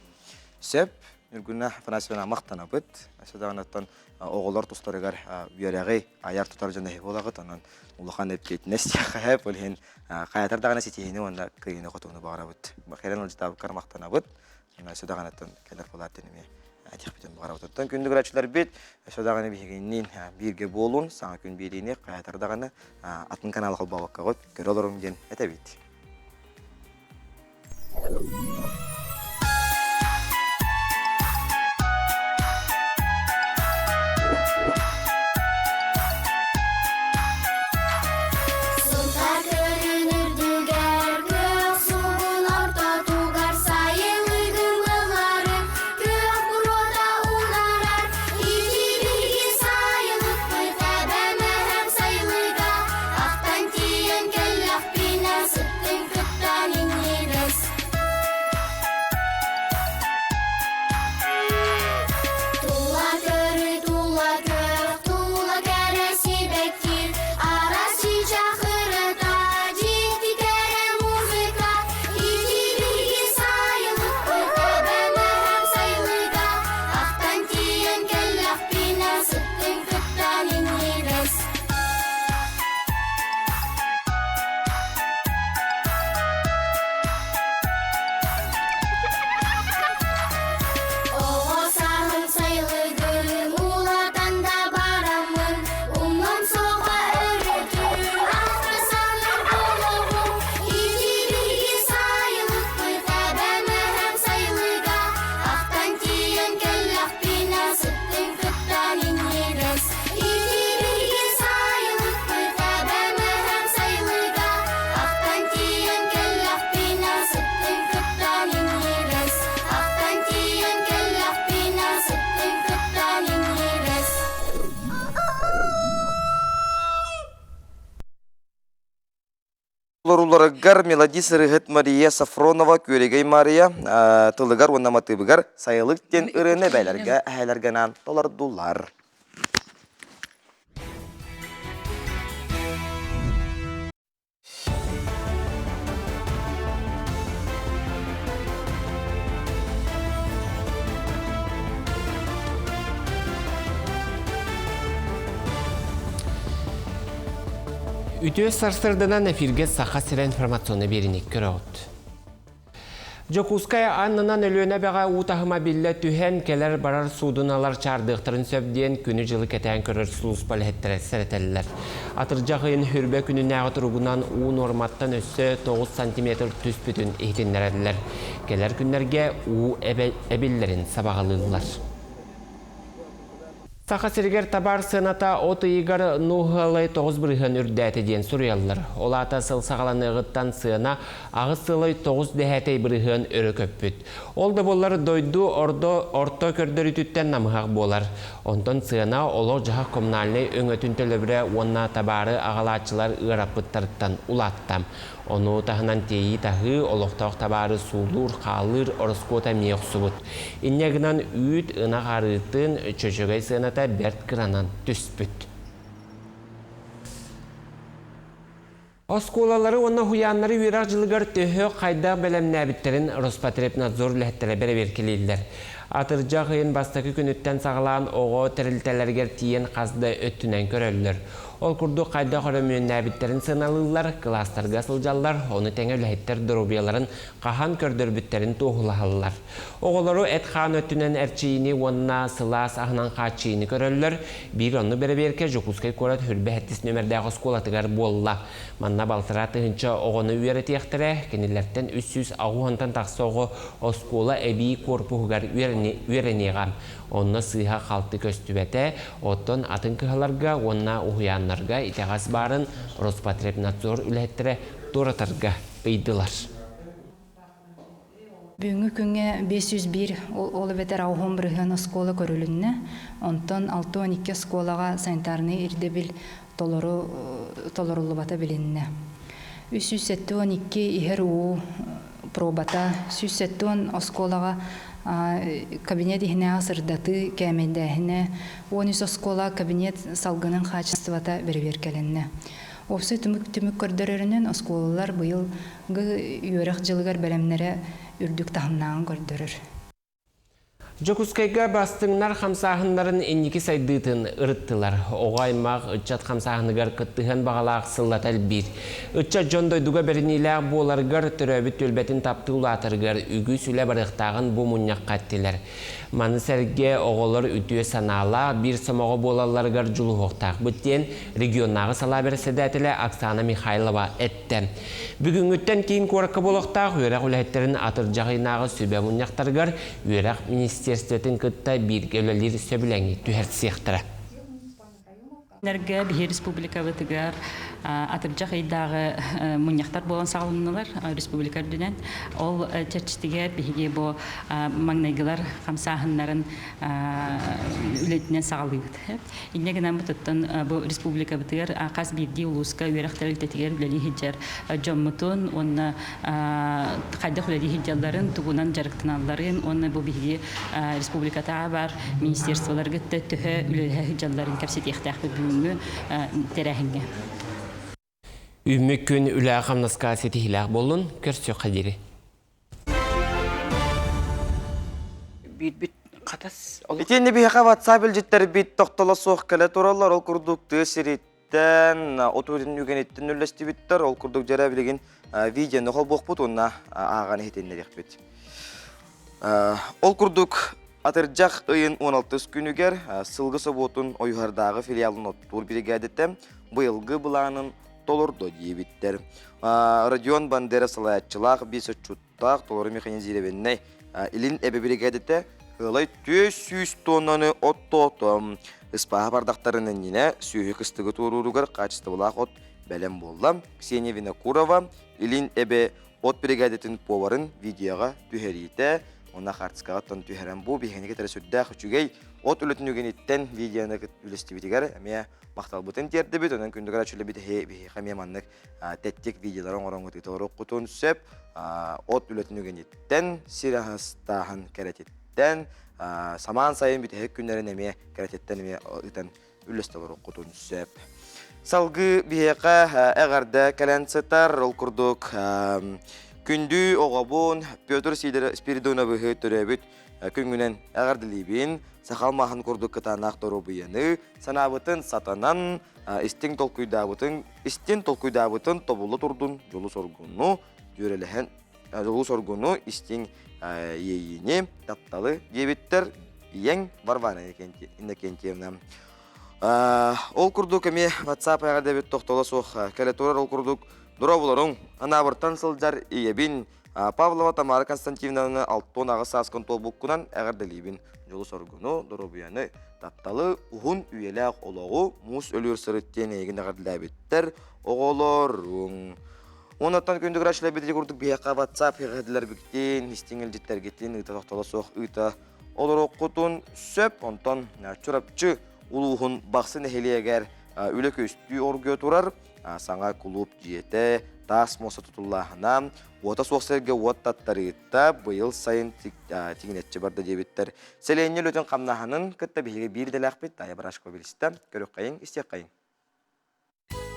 Speaker 1: Сөп. Ньургуна Афанасьевна махтанабыт. Өссө оҕолор тустарыгар үөрэҕи айар тутар дьон эһи буолаҕыт. Онон улахан эппиэтинэс диэххэ ол иһин хайатар даҕаны ситиһиини уонна кыайыыны хотууну баҕарабыт. Кэлэн ыалдьытаабыккар махтанабыт. Өссө даҕанаттан кэлэр буолаат эмиэ этиэхпитин баҕарабыт. Оттон күндү көрөөччүлэрбит өссө даҕаны биһигинниин бииргэ буолун, саҥа күн биэриини хайатар даҕаны атын канал холбообоккоҕут көрө олоруҥ диэн этэбит. Толорууларыгар мелодист ырыаһыт Мария Сафронова Күөрэгэй Мария тылыгар уонна матыыбыгар Сайылык диэн ырыаны эбээлэргэ эһээлэргэ анаан толордулар.
Speaker 3: Үтүө сарсырданан эфиргэ Саха сирэ информационный биэриини көрөҕүт. Дьокуускай аннынан Өлүөнэ эбэҕэ уу таһыма биллэ түһэн, кэлэр-барар суудуналар чаардыахтарын сөп диэн күнү-дьылы кэтээн көрөр сулууспа үлэһиттэрэ сэрэтэллэр. Атырдьах ыйын хүрбэ күнүнээҕи туругунан уу нуорматтан өссө 9 сантиметр түспүтүн иһитиннэрэллэр. Кэлэр күннэргэ уу эбиллэрин сабаҕалыыллар. Саха сиригэр табаар сыаната от ыйыгар нуһалай 9% үрдээтэ диэн суруйаллар. Ол аата сыл саҕаланыаҕыттан сыана 8,9 дэһээтэй бырыһыан өрө көппүт. Ол да буоллар дойду ордо орто көрдөрүүтүттэн намыһах буолар. Онтон сыана олох-дьаһах коммунальнай өҥөтүн төлөбүрэ уонна табаары аҕалааччылар ыараппыттарыттан улаатта. Ону таһынан тиэйии-таһыы, олохтоох табаары суулуур, хаалыыр ороскуота эмиэ охсубут. Инньэ гынан үүт, ынах арыытын, чөчөгөй сыаната бэрт кыранан түспүт. Оскуолалары уонна уһуйааннары үөрэх дьылыгар төһө хайдах бэлэмнээбиттэрин Роспотребнадзор үлэһиттэрэ бэрэбиэркэлииллэр. Атырдьах ыйын бастакы күнүттэн саҕалаан оҕо тэрилтэлэригэр тиийэн хас да өттүнэн көрөллөр. Ол курдук хайдах өрөмүөннээбиттэрин сыаналыыллар, кылаастарга сылдьаллар, ону тэҥэ үлэһиттэр доруобуйаларын хаһан көрдөрбүттэрин туоһулаһаллар. Оҕолору эт-хаан өттүнэн эрчийиини уонна сылаас аһынан хааччыйыыны көрөллөр. Биир оннук бэрэбиэркэ Дьокуускай куорат Хүрбэ сэттис нүөмэрдээх оскуолатыгар буолла. Манна балтараа тыһыынча оҕону үөрэтиэхтэрэ, кинилэртэн 380-тан тахса оҕо оскуола эбии куорпуһугар үөрэниэҕэ. Онно сыыһа-халты көстүбэтэ, оттон атын кыһаларга уонна уһуйааннарга итэҕэс баарын Роспотребнадзор үлэһиттэрэ туоратарга ыйдылар.
Speaker 15: Бүгүҥҥү күҥҥэ 501 ол эбэтэр ауһун бырыһыан оскуола көрүлүннэ. Онтон 62 оскуолаҕа санитарнай ирдэбил толору толоруллубата билиннэ. 372 иһэр уу пробата, 170 оскуолаҕа кабинет иһинээҕи сырдатыы кээмэйдээһинэ, 13 оскуола кабинет салгынын хаачыстыбата бэрэбиэркэлэннэ. Уопсай түмүк түмүк көрдөрөрүнэн оскуолалар быйылгы үөрэх дьылыгар бэлэмнэрэ үрдүк таһымнааҕын көрдөрөр.
Speaker 3: Дьокуускайга бастыҥнар хамсааһыннарын инники сайдыытын ырыттылар. Оҕо аймах ыччат хамсааһыныгар кыттыһыан баҕалаах сыллата элбиир. Ыччат дьон дойдуга бэриниилээх буоларыгар, төрөөбүт түөлбэтин таптыы улаатарыгар үгүс үлэ барыахтааҕын бу мунньахха эттилэр. Маны сэргэ оҕолор үтүө санаалаах, биир сомоҕо буолалларыгар дьулуһуохтаахпыт диэн регионнааҕы салаа бэрэссэдээтэлэ Оксана Михайлова эттэ. Бүгүҥҥүттэн киин куоракка буолуохтаах үөрэх үлэһиттэрин атырдьах ыйынааҕы сүбэ мунньахтарыгар үөрэх министиэристибэтин кытта бииргэ үлэлиир сөбүлэҥи түһэрсиэхтэрэ.
Speaker 14: Күннэргэ биһи республикабытыгар атырдьах ыйдааҕы мунньахтар буолан саҕаланнылар республика үрдүнэн. Ол чэрчитигэр биһиги бу маҥнайгылар хамсааһыннарын үлэтинэн саҕалыыбыт. Инньэ гынан бутуттан бу республикабытыгар хас биирдии улууска үөрэх тэрилтэтигэр үлэлии сылдьар дьоммутун уонна хайдах үлэлии сылдьалларын, тугунан дьарыктаналларын уонна бу биһиги республикатааҕы баар министерстволарга төһө үлэлэһэ сылдьалларын кэпсэтиэхтээхпит бүгүҥҥү тэрээһиҥҥэ.
Speaker 3: Үүммүт күн үлэҕэ-хамнаска ситиһиилээх буоллун, көрсүөххэ диэри.
Speaker 16: Биирбит хатас
Speaker 1: Итиэннэ биһиэхэ WhatsApp илдьиттэрбит тохтоло суох кэлэ тураллар. Ол курдук тыа сириттэн, оту үгэниттэн үллэстибиттэр. Ол курдук дьэрэ билигин видеоны холбуохпут уонна ааҕан иһитиннэриэхпит. Ол курдук атырдьах ыйын 16 күнүгэр сылгы собуотун Ойуһардааҕы филиалын оттуур биригээдэтэ быйылгы былаанын толордо диэбиттэр. Родион Бандера салайааччылаах биэс отчуттаах толору механизированнай Илин Эбэ биригээдэтэ ыалай 400 тоннаны оттоото. Ыспааһа бардахтарын иннинэ сүөһү кыстыгы туорууругар хаачыстыбалаах от бэлэм буолла. Ксения Винокурова Илин Эбэ от биригээдэтин поварын видеоҕа түһэриитэ, уонна хартыскаҕа түһэрэн бу биһиэхэ кытары сүрдээх үчүгэй. От үлэтин үгэниттэн видеоны үлэстибитигэр эмиэ махталбытын тиэрдэбит. Онон күндүгэр ачулэбит биһиэхэ эмиэ маннык тэттик видеолары оҥороҥҥут ыыталарыккутун сөп. От үлэтин үгэниттэн сир аһастааһын кэрэтиттэн самаан сайын бүтэһик күннэрин эмиэ кэрэтиттэн эмиэ ыытан үллэстэ олоруоххутун сөп. Салгыы биһиэхэ эҕэрдэ кэлэн сытар. Ол курдук күндү оҕобун Петр Спиридоновыһы төрөөбүт күҥҥүнэн эҕэрдэлиибин. Сахал маһын курдук кытаанах доруобуйаны, санаабытын сатанан, истиҥ толкуйдаабытын, истин толкуйдаабытын тобулла турдун дьолу-соргуну, дьүөрэлэһэн дьолу-соргуну, истиҥ иэйиини, тапталы диэбиттэр ийэҥ Варвара Иннокентьевна. Ол курдук эмиэ WhatsApp эҕэрдэбит тохтоло суох кэлэ турар ол курдук дорооболоруҥ анаабыртан сылдьар ийэбин Павлова Тамара Константиновнаны 68 сааскын туолбуккунан эҕэрдэлиибин. Дьолу-соргуну, доруобуйаны, тапталы, уһун үйэлээх олоҕу муус өлүөр сырыт диэн эйигин эҕэрдэлээбиттэр оҕолоруҥ. Оннуттан күндү көрөөччүлэрбит курдук биһиэхэ WhatsApp иҕэдилэрбитин, истиҥ илдьиттэргитин ыыта тохтоло суох ыыта олоруоххутун сөп. Онтон Чурапчы улууһун Бахсы нэһилиэгэр үлэ көстүү оргуйа турар. Саҥа кулууп дьиэтэ, таас муоста тутуллааһына, уота суох сиргэ уот таттарыыта быйыл сайын тигинэччи барда диэбиттэр. Сэлиэнньэ үлэтин хамнаһынын кытта биһиги биир идэлээхпит Тая Барашкова билистэ. Көрүөххэйиҥ, истиэххэйиҥ.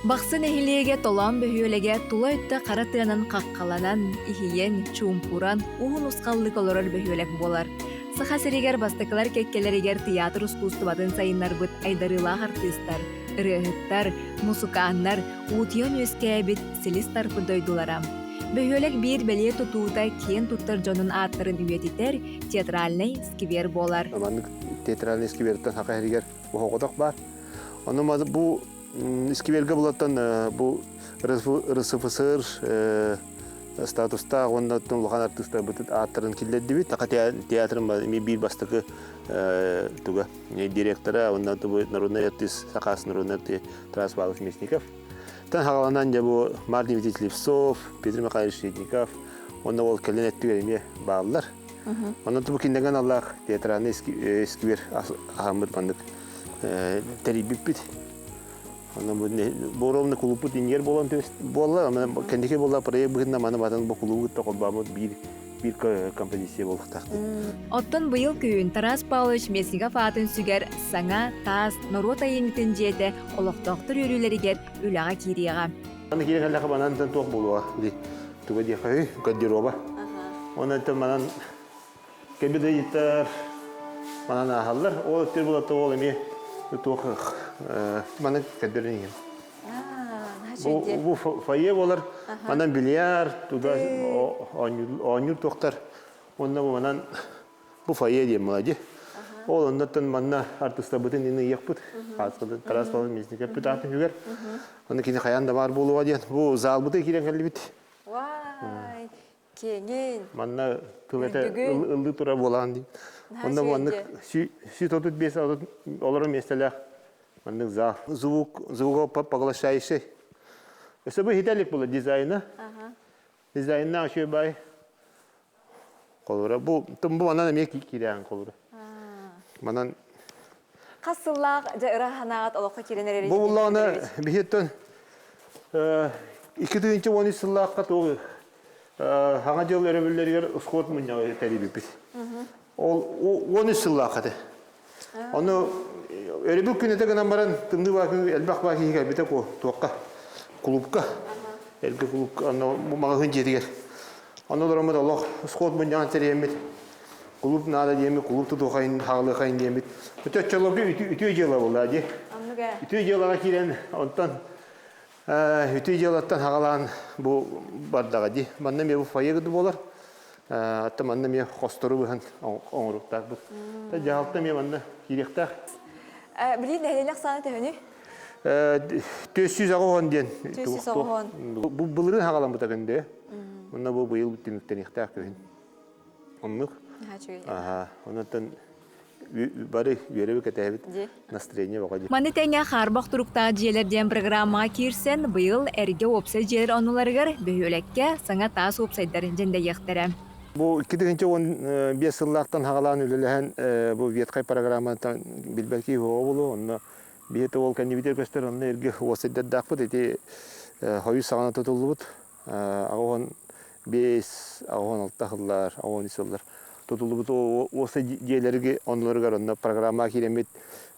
Speaker 8: Бахсы нэһилиэгэ Толоон бөһүөлэгэ тула өттө хара тыанан хаххаланан, иһийэн, чуумпуран, уһун усхаллык олорор бөһүөлэк буолар. Саха сиригэр бастакылар кэккэлэригэр тыйаатыр ускуустубатын сайыннарбыт айдарыылаах артыыстар, ырыаһыттар, мусукааннар уутуйан үөскээбит силис тарпыт дойдулара. Бөһүөлэк биир бэлиэ тутуута киэн туттар дьонун ааттарын үйэтитэр театральнай сквер буолар.
Speaker 11: Маннык театральный сквертэн саха сиригэр оһоҕотох баар. Ону бу Искибиэргэ булаттан бу РСФСР статустаах уонна улахан артыыстарбыт ааттарын киллэрдибит. Саха театрын эмиэ биир бастакы туга директора уонна народный артист Сахаас народный артист Тарас Павлович Мясников. Тан хагаланан дьэ бу Март Дмитриевич Левцов, Петр Михайлович Ситников уонна ол кэлин өттүгэр эмиэ бааллар. Онон бу киндэгэн аллаах театральный сквер аһаммыт маннык тэрийбиппит. Онон бу ровно кулууппут иннигэр буолан буолла, кэнники буолла проект быһыытынан маны батан бу кулуубу кытта холбооммут биир биир композиция буолуохтаах.
Speaker 8: Оттон быйыл күһүн Тарас Павлович Местников аатын сүгэр саҥа таас норуот айымньытын дьиэтэ олохтоохтор үөрүүлэригэр үлэҕэ киириэҕэ.
Speaker 11: Аны киирэн кэллэххэ манан туох буолуоҕа дии туга диэххэ гардероба. Онон манан Кэбидэйиттэр манан ааһаллар. Ол өттүр булата ол эмиэ туох маны көрдөрөн иһин. Бу фойе болар, манан бильярд, туда оонньуур туохтар. Онно бу манан бу фойе диэн маладьы. Ол оннуттан манна артыстарбытын ини ыйыахпыт. Тарас Павлович Мясников аатын үгэр. Оны кини хайаан да баар буолуо диэн. Бу залбыты киирэн кэллибит.
Speaker 7: Вай, Киэҥин.
Speaker 11: Манна тыл этэ ыллыы турар буолаан дии. Онно маннык 135 олорор миэстэлээх маннык зал. Звук, звукопоглощающий. Өссө бу хитэлик була дизайна. Дизайнна үчүгэй бай. Холура бу тумбу манан эмиэ киирээн холура. Манан
Speaker 7: Хас сыллаах дьэ ыра санааҕыт олоххо киирэн эрэр
Speaker 11: Бу буллаҕына биһиттэн 2013 сыллаахха туох Саҥа дьыл өрөбүллэригэр сход мунньаҕы тэрийбиппит. Ол 13 сыллаах этэ. Ону өрөбүл күн этэ гынан баран тымныы баа күн элбэх баа киһи кэлбитэ туохха кулуупка эргэ кулуупка онно маҕаһыын дьиэтигэр онно олороммут олох сход мунньаҕын тэрийэммит кулууп наада диэммит кулууп тутуохайын хаалыахайын диэммит өтө оччолорго үтүө дьыала буолла дии үтүө дьыалаҕа киирэн онтон Үтүө дьыалаттан хаҕалаан бу бардаҕа дии. Манна эмиэ бу фойе гыды буолар. Атта манна эмиэ хостору быһан оҥоруктаахпыт. Дьаһалта эмиэ манна киириэхтээх.
Speaker 7: Билии нэһилиэнньэ ахсаана төһөнүй?
Speaker 11: 480 диэн.
Speaker 7: 480.
Speaker 11: Бу былырыын хаҕаламмыта күндү. Онно бу быйыл түмүктэниэхтээх күһүн. Оннук. Аха. Онон бары үөрэби кэтэһэбит настроение бөҕө дии.
Speaker 8: Маны тэҥэ хаарбах туруктаах дьиэлэр диэн программаҕа киирсэн, быйыл эргэ уопсай дьиэлэр оннуларыгар бөһүөлэккэ саҥа таас уопсайдар дьэндэйиэхтэрэ.
Speaker 11: Бу 2015 сыллаахтан хагалаан үлэлэһэн бу ветхай программаттан билбэт киһи буолу онно биһи ол кэннибитигэр көстөр онно эргэ уосайдардаахпыт ити хойус саҕана тутуллубут аҕыһон 5 аҕыһон алта сыллар аҕыһон үс сыллар тутуллубут уосай дьиэлэрги оннуларыгар онно программа киирэммит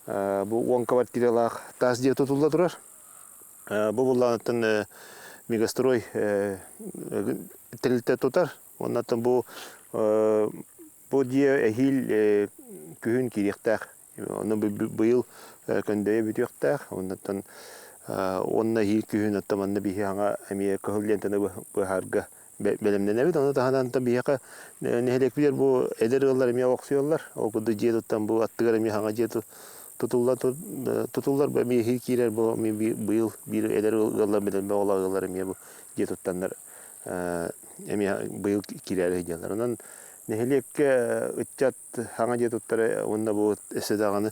Speaker 11: бу уон квартиралаах таас дьиэ тутулла турар Бу булланыттан мегастрой тэрилтэ тутар. Оннаттан бу бу дьиэ эһиил күһүн киириэхтээх. Онно быйыл көндөйө бүтүөхтээх. Оннаттан уонна эһиил күһүн оттон манна биһи хаҥа эмиэ кыһыл лентаны быһаарга бэлэмнэнэбит. Ону таһынан биһиэхэ нэһилиэкпитигэр бу эдэр ыаллар эмиэ олохсуйаллар. Ол курдук дьиэ туттан бу аттыгар эмиэ хаҥа дьиэ тутуллар тутуллар бу эмиэ иһи киирэр бу эмиэ быйыл биир эдэр ыаллар бэлэммэ ола ыаллар эмиэ бу дьиэ туттаннар эмиэ быйыл киирээри сылдьаллар. Онон нэһилиэккэ ыччат хаҥа дьиэ туттара уонна бу өссө даҕаны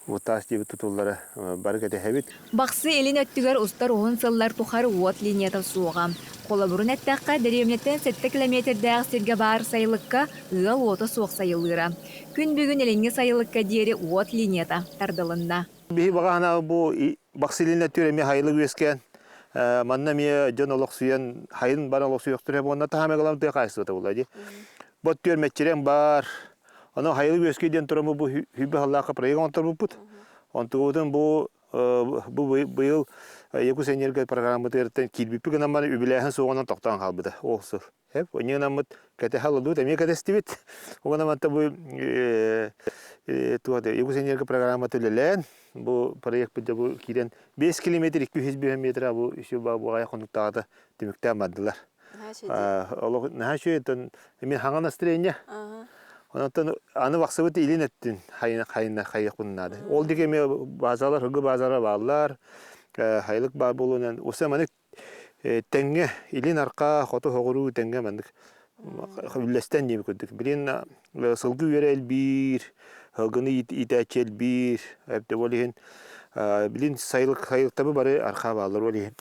Speaker 11: бу таас дьиэбит тутуллара бары кэтэһэбит.
Speaker 8: Бахсы илин өттүгэр устар уһун сыллар тухары уот линията суоҕа. Холобурун эттэххэ, дэриэбинэттэн сэттэ километрдээх сиргэ баар сайылыкка ыал уота суох сайылыыра. Күн бүгүн илиҥҥи сайылыкка диэри уот линията тардылынна.
Speaker 11: Биһи баҕа бу Бахсы илин өттүгэр эмиэ хайылык үөскээн, манна эмиэ дьон олохсуйан, хайын бары олохсуйуохтара уонна таһаамай ылан тыа хаһаайыстыбата буолла дии. Бу өттүгэр мэччирэҥ баар, Ону хайылык үөскүү диэн туран бу сүүрбэ сыллаахха проект оҥотторбуппут. Онтугубутун бу бу быйыл Якутэнерго программатыгар киирбиппит гынан баран үбүлээһин суоҕунан тохтоон хаалбыта ол сыл. Эп онньу гынаммыт кэтэһэ олордубут эмиэ кэтэстибит. Ол гынан манта бу туох Якутэнерго программата үлэлээн бу проект бу киирэн 5 километр 205 метр бу үсү баҕайы хонуктаҕата түмүктээн бардылар. Олох наһаа үчүгэй эмиэ хаҥа настроение. Онтон аны бахсыбыт илин өттүн хайына хайына хайыахпын наада. Ол диэки эмиэ базалар, һыгы базара бааллар, хайылык баар буолуонан уса маннык тэҥҥэ илин арка хоту соҕуруу тэҥҥэ маннык үллэстэн диэбит курдук. Билин сылгы үөрэ элбиир, сылгыны иитээччи элбиир, эбэтэ ол иһин билин сайылык сайылыктабы бары архаа бааллар ол иһин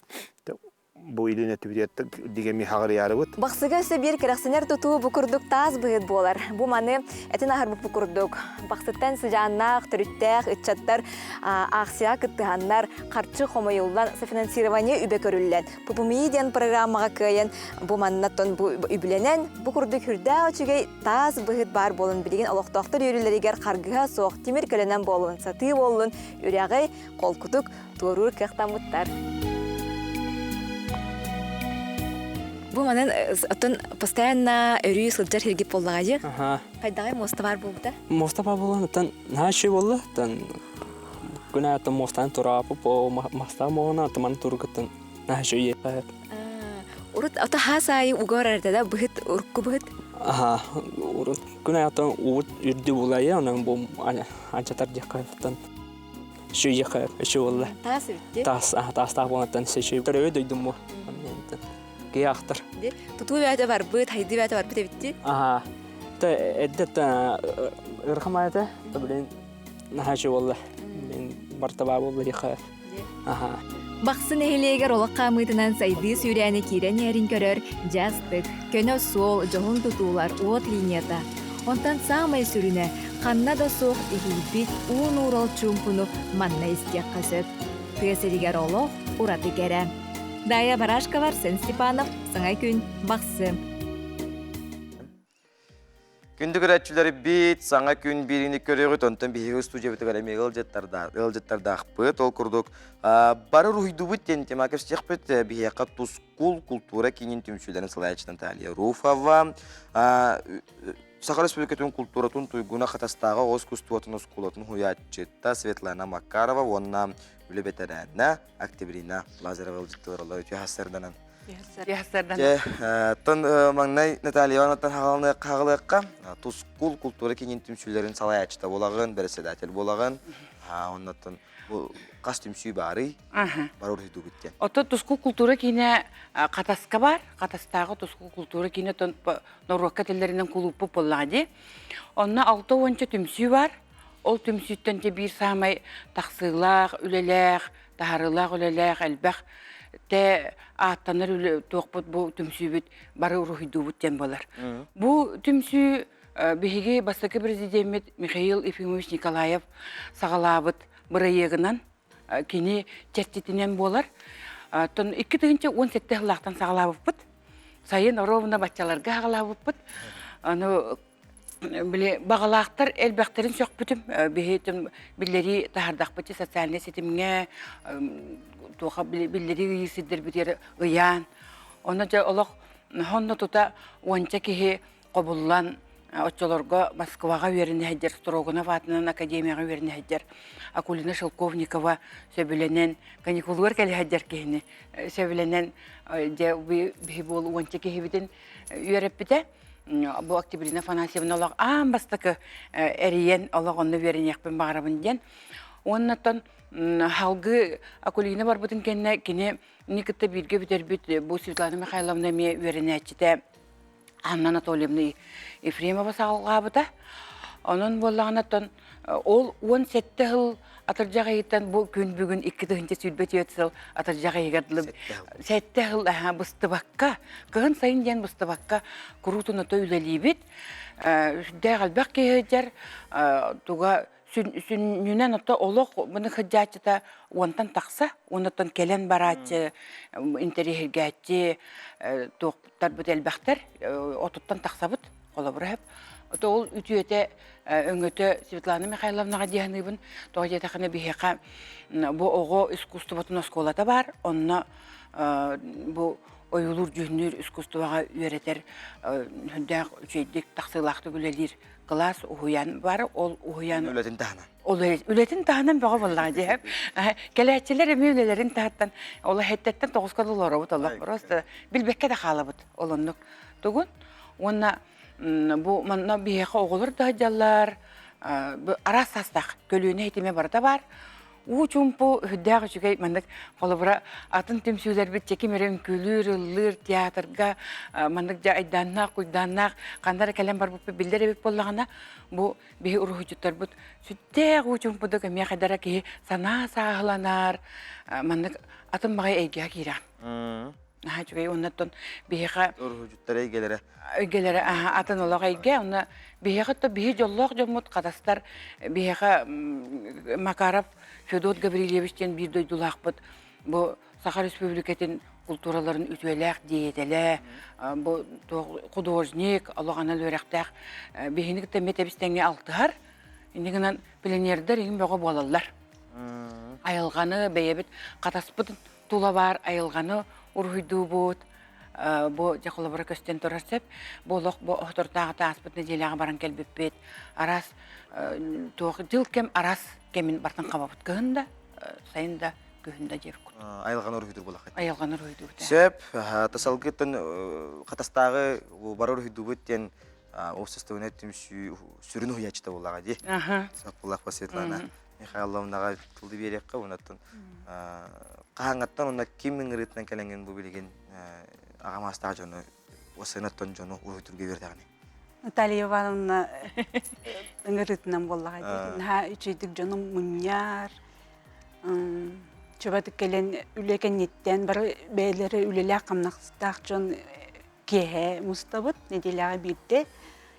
Speaker 11: бу илин өттүбүтүгэр дигэми хаҕырыйаарыбыт.
Speaker 7: Бахсыга өссө биир кэрэхсэнэр тутуу бу курдук таас быһыт буолар. Бу маны этин аһарбыт курдук. Бахсыттан сыдьааннаах, төрүттээх ыччаттар аахсыйаҕа кыттыһаннар, харчы хомуйуллан, софинансирование үбэ көрүллэн, ППМИ диэн программаҕа кыайан бу маннаттан бу үбүлэнэн, бу курдук үрдээх үчүгэй таас быһыт баар буолан билигин олохтоохтор үөрүүлэригэр харгыһа суох тимир көлөнөн буоллун, сатыы буоллун, үрэҕи холкутук туоруур кыахтаммыттар. Бу манан оттон постоянно өрүү сылдьар сиргит буоллаҕа дии. Хайдаҕай муоста баар буолбута?
Speaker 17: Муоста баар буолан оттон наһаа үчүгэй буолла. Оттон күн аайы муостаны тураапып, мастаах буолана оттон тургуттан наһаа үчүгэй.
Speaker 7: Урут ото хаас аайы уга барар да быһыт урукку быһыт?
Speaker 17: Аха, урут күн аайы оттон уут үрдү булайа, онон бу анчатар диэххэ оттон Шүйэхэ үчү буолла.
Speaker 7: Таас эбит
Speaker 17: Таас, таастаах буолантан шүй төрөбү дойдум бу. Киһи ахтар.
Speaker 7: Тутуу бэйэтэ барбыт, хайдыы бэйэтэ барбыт эбитти.
Speaker 17: Аха. Та эдде та ырхамаята, та блин наһаа үчү буолла. Блин бартаба буолла диэхэ. Аха.
Speaker 8: Бахсы нэһилиэгэр олох хаамыытынан сайдыы сүүрээни киирэн иһэрин көрөр дьастык, көнө суол, дьоһун тутуулар, уот линията. Онтон саамай сүрүнэ, ханна да суох иһийбит уу нуурал чуумпуну манна истиэххэ сөп. Тыа сиригэр олох ураты кэрэ. Дая Барашкова, Арсен Степанов, Саҥа күн, Бахсы.
Speaker 1: Күндү көрөөччүлэрбит, саҥа күн биириини көрүөҕүт, онтон биһиги студиябытыгар эмиэ ыалдьыттардаахпыт. Ол курдук, бары уруһуйдуубут диэн тема кэпсиэхпит. Биһиэхэ Тускул култуура киинин түмсүүлэрин салайааччы Наталья Руфова, Саха Республикатын култууратын туйгуна Хатастааҕы оҕо искусствотын оскуолатын уһуйааччыта Светлана Макарова уонна үлэ бэтэрээнэ Октябрина Лазарева ыалдьыттыылар үтүө сарсыарданан. Дьэ, тон маҥнай Наталья Ивановнаттан хаҕалыахха Тускул култуура киинин түмсүүлэрин салайааччыта буолаҕын, бэрэссэдээтэл буолаҕын. Оннуттан бу хас түмсүү баарый? Бар уруһуйдуубут диэн.
Speaker 16: Оттон Тускул култуура киинэ Хатаска бар. Хатастааҕы Тускул култуура киинэ норуокка этэллэринэн кулууппут буоллаҕа дии. Онно алта уонча түмсүү бар. Ол түмсүүттэн те биир саамай тахсыылаах, үлэлээх, таһаарыылаах үлэлээх элбэх. Тэ ааттанар үлэ туохпут бу түмсүүбүт бары уруһуйдуубут диэн буолар. Бу түмсүү биһиги бастакы президеммит Михаил Ефимович Николаев саҕалаабыт бырайыагынан кини чэрчитинэн буолар. Оттон 2017 сыллаахтан саҕалаабыппыт. Сайын оруобуна баччаларга саҕалаабыппыт. Аны били баҕалаахтар элбэхтэрин сөхпүтүм. Биһи биллэрии таһардахпыт социальнай ситимҥэ туоха биллэрии ыйыы сирдэрбитигэр ыйаан. Онно дьэ олох онно тута уонча киһи хобуллан оччолорго Москваҕа үөрэнэ сылдьар Строгонов аатынан академияҕа үөрэнэ сылдьар Акулина Шелковникова сөбүлэнэн каникулугар кэлэ сылдьар киһини сөбүлэнэн дьэ биһи буол уонча киһибитин үөрэппитэ. Бу Октябрина Афанасьевна олох аан бастакы эрийэн олох онно үөрэниэхпин баҕарабын диэн. Уоннаттан халгы Акулина барбытын кэннэ кини кытта бииргэ бүтэрбит бу Светлана Михайловна эмиэ үөрэнээччитэ Анна Анатольевна Ефремова саҕалаабыта. Онон буоллаҕына оттон ол 17 сыл атырдьах ыйыттан бу күн бүгүн 2024 сыл атырдьах ыйыгар дылы сэттэ сыл быстыбакка кыһын сайын диэн быстыбакка куруутун ото үлэлиибит. Сүрдээх элбэх киһи сылдьар туга сүнньүнэн ото олох маны сылдьааччыта уонтан тахса, уоннаттан кэлэн барааччы, интэриэһиргээччи туохтарбыт элбэхтэр, отуттан тахсабыт, холобура сөп. Ото ол үтүөтэ, өҥөтө Светлана Михайловнаҕа дии саныыбын. Тоҕо диэтэххинэ биһиэхэ бу оҕо искусствотын оскуолата баар, онно бу ойуулуур-дьүһүннүүр искусствоҕа үөрэтэр сүрдээх үчүгэйдик тахсыылаахтык үлэлиир кылаас уһуйаан бар ол уһуйаан
Speaker 1: үлэтин таһынан
Speaker 16: ол үлэтин таһынан бөҕө буоллаҕа дии кэлээччилэр эмиэ үлэлэрин таһыттан ол эһэттэттэн тоҕуска да олоробут олох просто билбэккэ да хаалабыт ол оннук тугун уонна бу манна биһиэхэ оҕолор да сылдьаллар араас саастаах көлүөнэ ситимэ барыта баар Уу чуумпу үрдээх үчүгэй маннык холобура атын түмсүүлэрбит чэким эрэ үҥкүүлүүр, ыллыыр театрга маннык дьэ айдааннаах, куйдааннаах ханна эрэ кэлэн барбыппыт биллэр эбит буоллаҕына, бу биһи уруһуйдьуттарбыт сүрдээх уу чуумпудук эмиэ хайдара киһи санаа сааһыланар, маннык атын баҕайы эйгэҕэ киирэҕин. Наһаа үчүгэй уонна оттон биһиэхэ
Speaker 1: уруһуйдьуттар эйгэлэрэ
Speaker 16: эйгэлэрэ атын олох эйгэ уонна биһиэхэ то биһи дьоллоох дьоммут хатастар биһиэхэ Макаров Федот Гаврильевич диэн биир дойдулаахпыт бу Саха Республикатын култуураларын үтүөлээх диэйэтэлэ бу художник олох анал үөрэхтээх биһини кытта эмиэ тэбис тэҥҥэ алтыһар инньэ гынан пионердар иҥин бөҕө буолаллар айылҕаны бэйэбит хатаспыт тула баар айылҕаны уруһуйдуубут, бу дьэ холобура көстөн турар сөп. Бу олох бу оһотортооҕута ааспыт нэдиэлэҕэ баран кэлбиппит. Араас туох дьыл кэм араас кэмин бартан хабабыт кыһын да, сайын да, күһүн да диэбит курдук.
Speaker 1: Айылҕаны уруһуйдуур буолаххыт.
Speaker 16: Айылҕаны уруһуйдуубут.
Speaker 1: Сөп. Тасалгыттан хатастааҕы бары уруһуйдуубут диэн уопсастыбаннай түмсүү сүрүн уһуйааччыта буоллаҕа дии. Саппылаахпа Светлана Михайловнаҕа тылды биэриэххэ уоннаттан хаһааҥҥаттан уонна ким ыҥырыытынан кэлэҥҥин бу билигин аҕам аастаах дьону уоссайнаттан дьону уруһуйдуурга үөрэтэҕиний?
Speaker 18: Наталья Ивановна ыҥырыытынан буоллаҕа дии. Наһаа үчүгэйдик дьону мунньар, чубатык кэлэн үлэ кэнниттэн бары бэйэлэрэ үлэлээх-хамнастаах дьон киэһэ мустабыт, нэдиэлэҕэ биирдэ,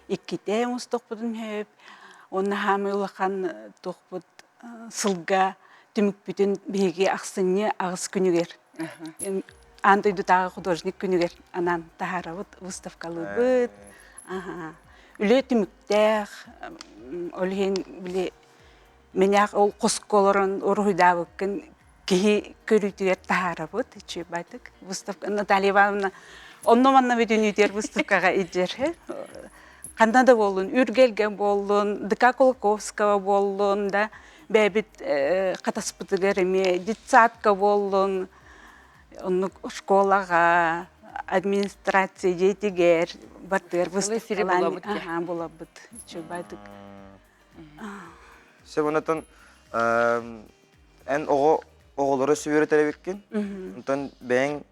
Speaker 18: иккитэ мустуохпутун сөп. Уонна хаамай улахан туохпут сылга түмүкпүтүн биһиги ахсынньы аҕыс күнүгэр аан дойдутааҕы художник күнүгэр анаан таһаарабыт, выставкалыыбыт. Үлэ түмүктээх, ол иһин били мэнээх ол хоско олорон уруһуйдаабыккын киһи көрүүтүгэр таһаарабыт үчүгэйдик выставка Наталья Ивановна онно-манна бүтүнүүтүгэр выставкаҕа илдьэр ханна да буоллун Үргэлгэ буоллун ДК Кулаковского буоллун да бэйэбит хатаспытыгар эмиэ детсадка буоллун оннук школаҕа администрация дьиэтигэр бардыгар выставкалаан булабыт үчүгэйдик
Speaker 1: Сөп онотон эн оҕо оҕолору үөрэтэр эбиккин. Онтон бэйэҥ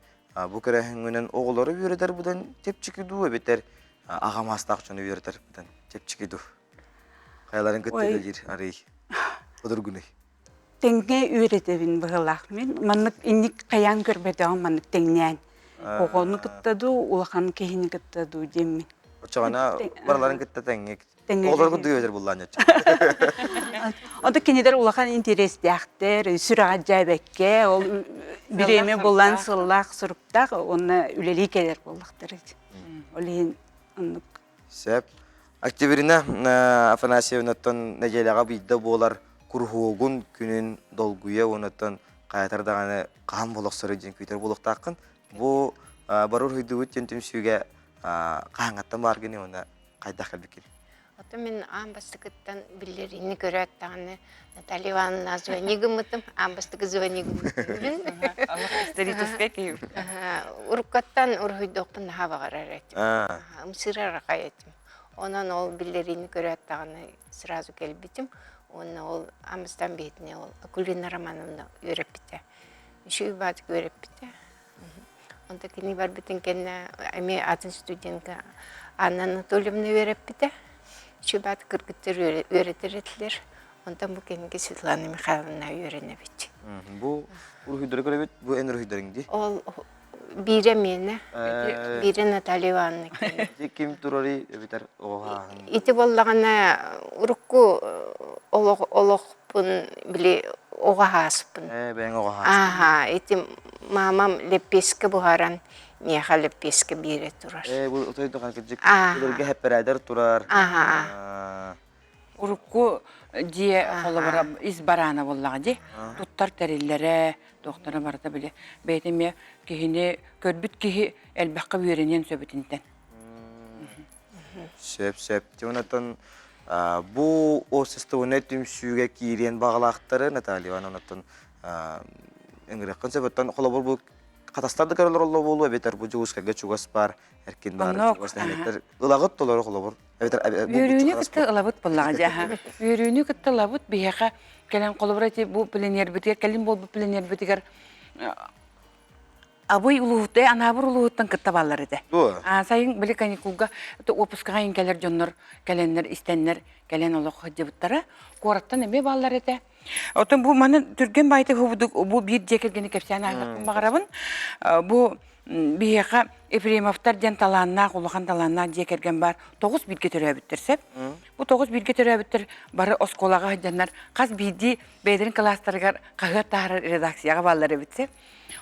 Speaker 1: бу көрөөһүҥҥүнэн оҕолору үөрэтэр быдан чэпчэки дуу эбэтэр аҕа маастаах дьону үөрэтэр быдан чэпчэки дуу? Хайаларын кытта үлэлиир арый одургунуй?
Speaker 18: Тэҥҥэ үөрэтэбин быһыылаах мин. Маннык инник хайаан көрбөтөҕүм маннык тэҥнээн. Оҕону кытта дуу, улахан киһини кытта дуу диэммин.
Speaker 1: Оччоҕуна барыларын кытта тэҥҥик.
Speaker 18: Тэҥҥэ
Speaker 1: Оҕолору кытта үөрэтэр буллаан дьоччо.
Speaker 18: Онто кинилэр улахан интэриэстээхтэр, сүрэҕэ дьээбэккэ, ол бириэмэ булан сыллаах суруктаах уонна үлэлии кэлэр буоллахтар. Ол иһин оннук.
Speaker 1: Сөп. Октябрина Афанасьевнаттан нэдиэлэҕэ биирдэ буолар куруһуогун күнүн долгуйа уоннаттан хайатар даҕаны хаһан буолахсары диэн күүтэр буолуохтааххын. Бу барыр уһуйдубут диэн түмсүүгэ хаһаҥҥаттан бааргыный уонна хайдах кэлбиккин?
Speaker 19: Ото мин аан бастакыттан биллэриини көрөөт даҕаны Наталья Ивановна звони гыммытым, аан бастакы звони гыммытым.
Speaker 16: Историческай киһи.
Speaker 19: Уруккаттан уруһуйдуохпун наһаа баҕарар этим. Ымсыырар аҕай этим. Онон ол биллэриини көрөөт даҕаны сразу кэлбитим. Уонна ол Амстан биһитине ол Акулина Романовна үөрэппитэ. Үчүгэй баатык үөрэппитэ. Онто кини барбытын кэннэ эмиэ атын студентка Анна Анатольевна үөрэппитэ. Үчүгэй баатык кыргыттар үөрэтэр этилэр. Онтон бу кэнники Светлана Михайловна үөрэнэбит.
Speaker 1: Бу уруһуйдары көрөбүт, бу эн уруһуйдарыҥ дии?
Speaker 19: Ол биирэ миэнэ, биирэ Наталья Ивановна.
Speaker 1: Ити ким турарый эбэтэр оҕо
Speaker 19: Ити буоллаҕына урукку олохпун били оҕо ааспын.
Speaker 1: Ээ, бэйэҥ оҕо
Speaker 19: Ааха, ити мамам лэппиэскэ буһаран миэхэ лэппиэскэ биэрэ турар.
Speaker 1: Ээ, бу отой да кырдьык былыргы хэппэрээдэр турар.
Speaker 19: Ааха.
Speaker 16: Урукку дьиэ холобура ис бараана буоллаҕа дии. Туттар тэриллэрэ, туохтара барыта били бэйэтэ эмиэ киһини көрбүт киһи элбэххэ үөрэниэн сөбүтүнтэн.
Speaker 1: Сөп, сөп. Онтон бу обществоны түмсүүгэ киириэн баҕалаахтары Наталья Ивановнаттан ыҥырыаххын сөп. Оттон холобур бу хатастар да көрөлөр олло буолуо эбэтэр бу Дьокуускайга чугас баар эркин баар чугас нэһилиэктэр ылаҕыт толору холобур эбэтэр
Speaker 16: Үөрүүнү кытта ылабыт буоллаҕа дьэ. Үөрүүнү кытта ылабыт биһиэхэ кэлэн холобура ити бу пленербитигэр кэлин буолбут пленербитигэр Абый улууһуттан, Анаабыр улууһуттан кытта бааллар этэ.
Speaker 1: Дуо?
Speaker 16: Сайын били каникулга уоппускаҕа иҥ кэлэр дьоннор кэлэннэр, истэннэр кэлэн олох сылдьыбыттара. Куораттан эмиэ бааллар этэ. Оттон бу маны түргэн баайытык хубудук бу биир дьиэ кэргэни кэпсээн ааһыахпын баҕарабын. Бу биһиэхэ Ефремовтар диэн талааннаах, улахан талааннаах дьиэ кэргэн баар. Тоҕус бииргэ төрөөбүттэр сөп. Бу тоҕус бииргэ төрөөбүттэр бары оскуолаҕа сылдьаннар хас биирдии бэйэлэрин кылаастарыгар хаһыат таһаарар редакцияҕа бааллар эбит сөп.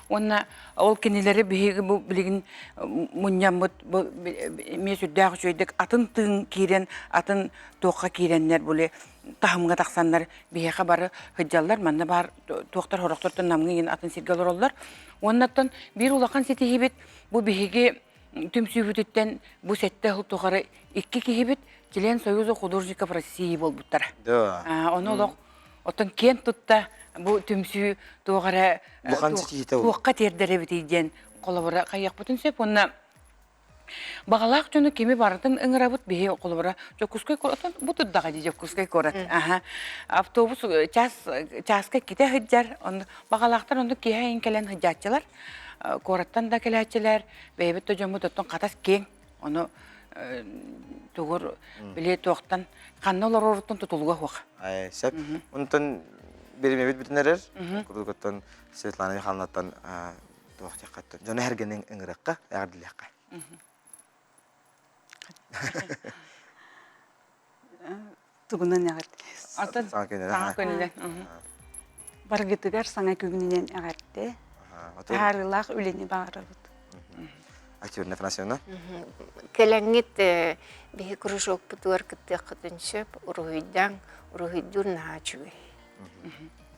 Speaker 16: Уонна ол кинилэри биһиги бу билигин мунньаммыт бу эмиэ сүрдээх үчүгэйдик атын тыын киирэн, атын туохха киирэннэр були таһымҥа тахсаннар биһиэхэ бары сылдьаллар. Манна баар туохтар сорохтортон намҥа иин атын сиргэ олороллор. Уоннаттан биир улахан ситиһиибит бу биһиги түмсүүбүтүттэн бу сэттэ сыл тухары икки киһибит член Союза художников России буолбуттара.
Speaker 1: Да.
Speaker 16: Ону олох Оттон киэн тутта бу түмсүү туох эрэ
Speaker 1: Улахан ситиһиитэ ол.
Speaker 16: туохха тиэрдэр эбитий диэн холобура хайыахпытын сөп уонна баҕалаах дьону кими барытын ыҥырабыт биһи холобура Дьокуускай куорат бу турдаҕа дии Дьокуускай куорат аха автобус час чааска иккитэ сылдьар онно баҕалаахтар оннук киэһэ иһин кэлэн сылдьааччылар куораттан да кэлээччилэр бэйэбит да дьоммут оттон хатас киэҥ Ону тугур били туохтан ханна олороруттан тутулуга суох.
Speaker 1: Ай, сөп. Онтон биримэбит бүтүн эрэр. Курдук Светлана Михайловнаттан туох диэххэ дьону эргэнин ыҥырыахха, эҕэрдэлиэххэ.
Speaker 18: Тугунан эҕэрдэлиэс.
Speaker 16: Атын
Speaker 1: Саҥа күнүнэн.
Speaker 16: Саҥа күнүнэн.
Speaker 18: Баргытыгар саҥа күнүнэн эҕэрдэ. Таһаарыылаах үлэни баҕарабыт.
Speaker 1: Актерина Афанасьевна.
Speaker 19: Кэлэҥҥит биһи кружокпутугар кыттыаххытын сөп, уруһуйдаҥ, уруһуйдуур наһаа үчүгэй.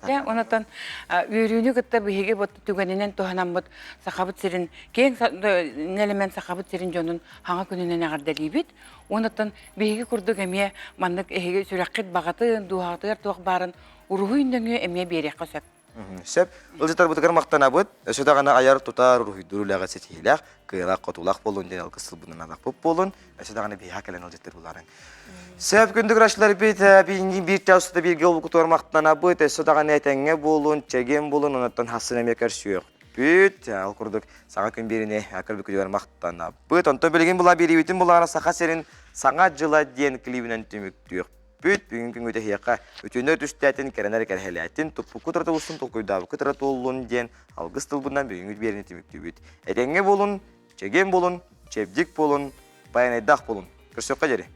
Speaker 16: Дьэ, онотон үөрүүнү кытта биһиги бу түгэнинэн туһанаммыт Сахабыт сирин киэҥ нэлэмэн Сахабыт сирин дьонун хаҥа күнүнэн эҕэрдэлиибит. Онотон биһиги курдук эмиэ маннык эһиги сүрэххит баҕатын, дууһаҕытыгар туох баарын уруһуй нөҥүө эмиэ биэриэххэ сөп.
Speaker 1: Сөп. Ылдьытарбытыгар махтанабыт. Өссө даҕаны айар тутар уруһуйдуур үлэҕэ ситиһиилээх, кыайылаах-хотуулаах буолун диэн алгыс тылбынан анаахпыт буолун. Өссө даҕаны биһиэхэ кэлэн ылдьыттар булаарыҥ. Сөп күндү көрөөччүлэрбит, биһиги биир чаас устата бииргэ олбукутугар махтанабыт. Өссө даҕаны этэҥҥэ буолун, чэгиэн буолун, онуттан хассын эмиэ көрсүөхпүт. Ол курдук саҥа күн биэриини көрбүккүтүгэр махтанабыт. Онтон билигин була биэриибитин булаара Саха сирин саҥа дьыла диэн клибинэн түмүктүөхпүт. Бүт бүгүн күҥҥүт эһиэхэ үтүөнү түстээтин, кэрэнэр кэрэһэлээтин, туппукку туратыбысын толкуйдаабыккыт ыра туоллун диэн алгыс тылбынан бүгүҥҥүт биэриини түмүктүүбүт. Этэҥҥэ буолун, чэгиэн буолун, чэбдик буолун, байанайдаах буолун. Көрсүөххэ диэри.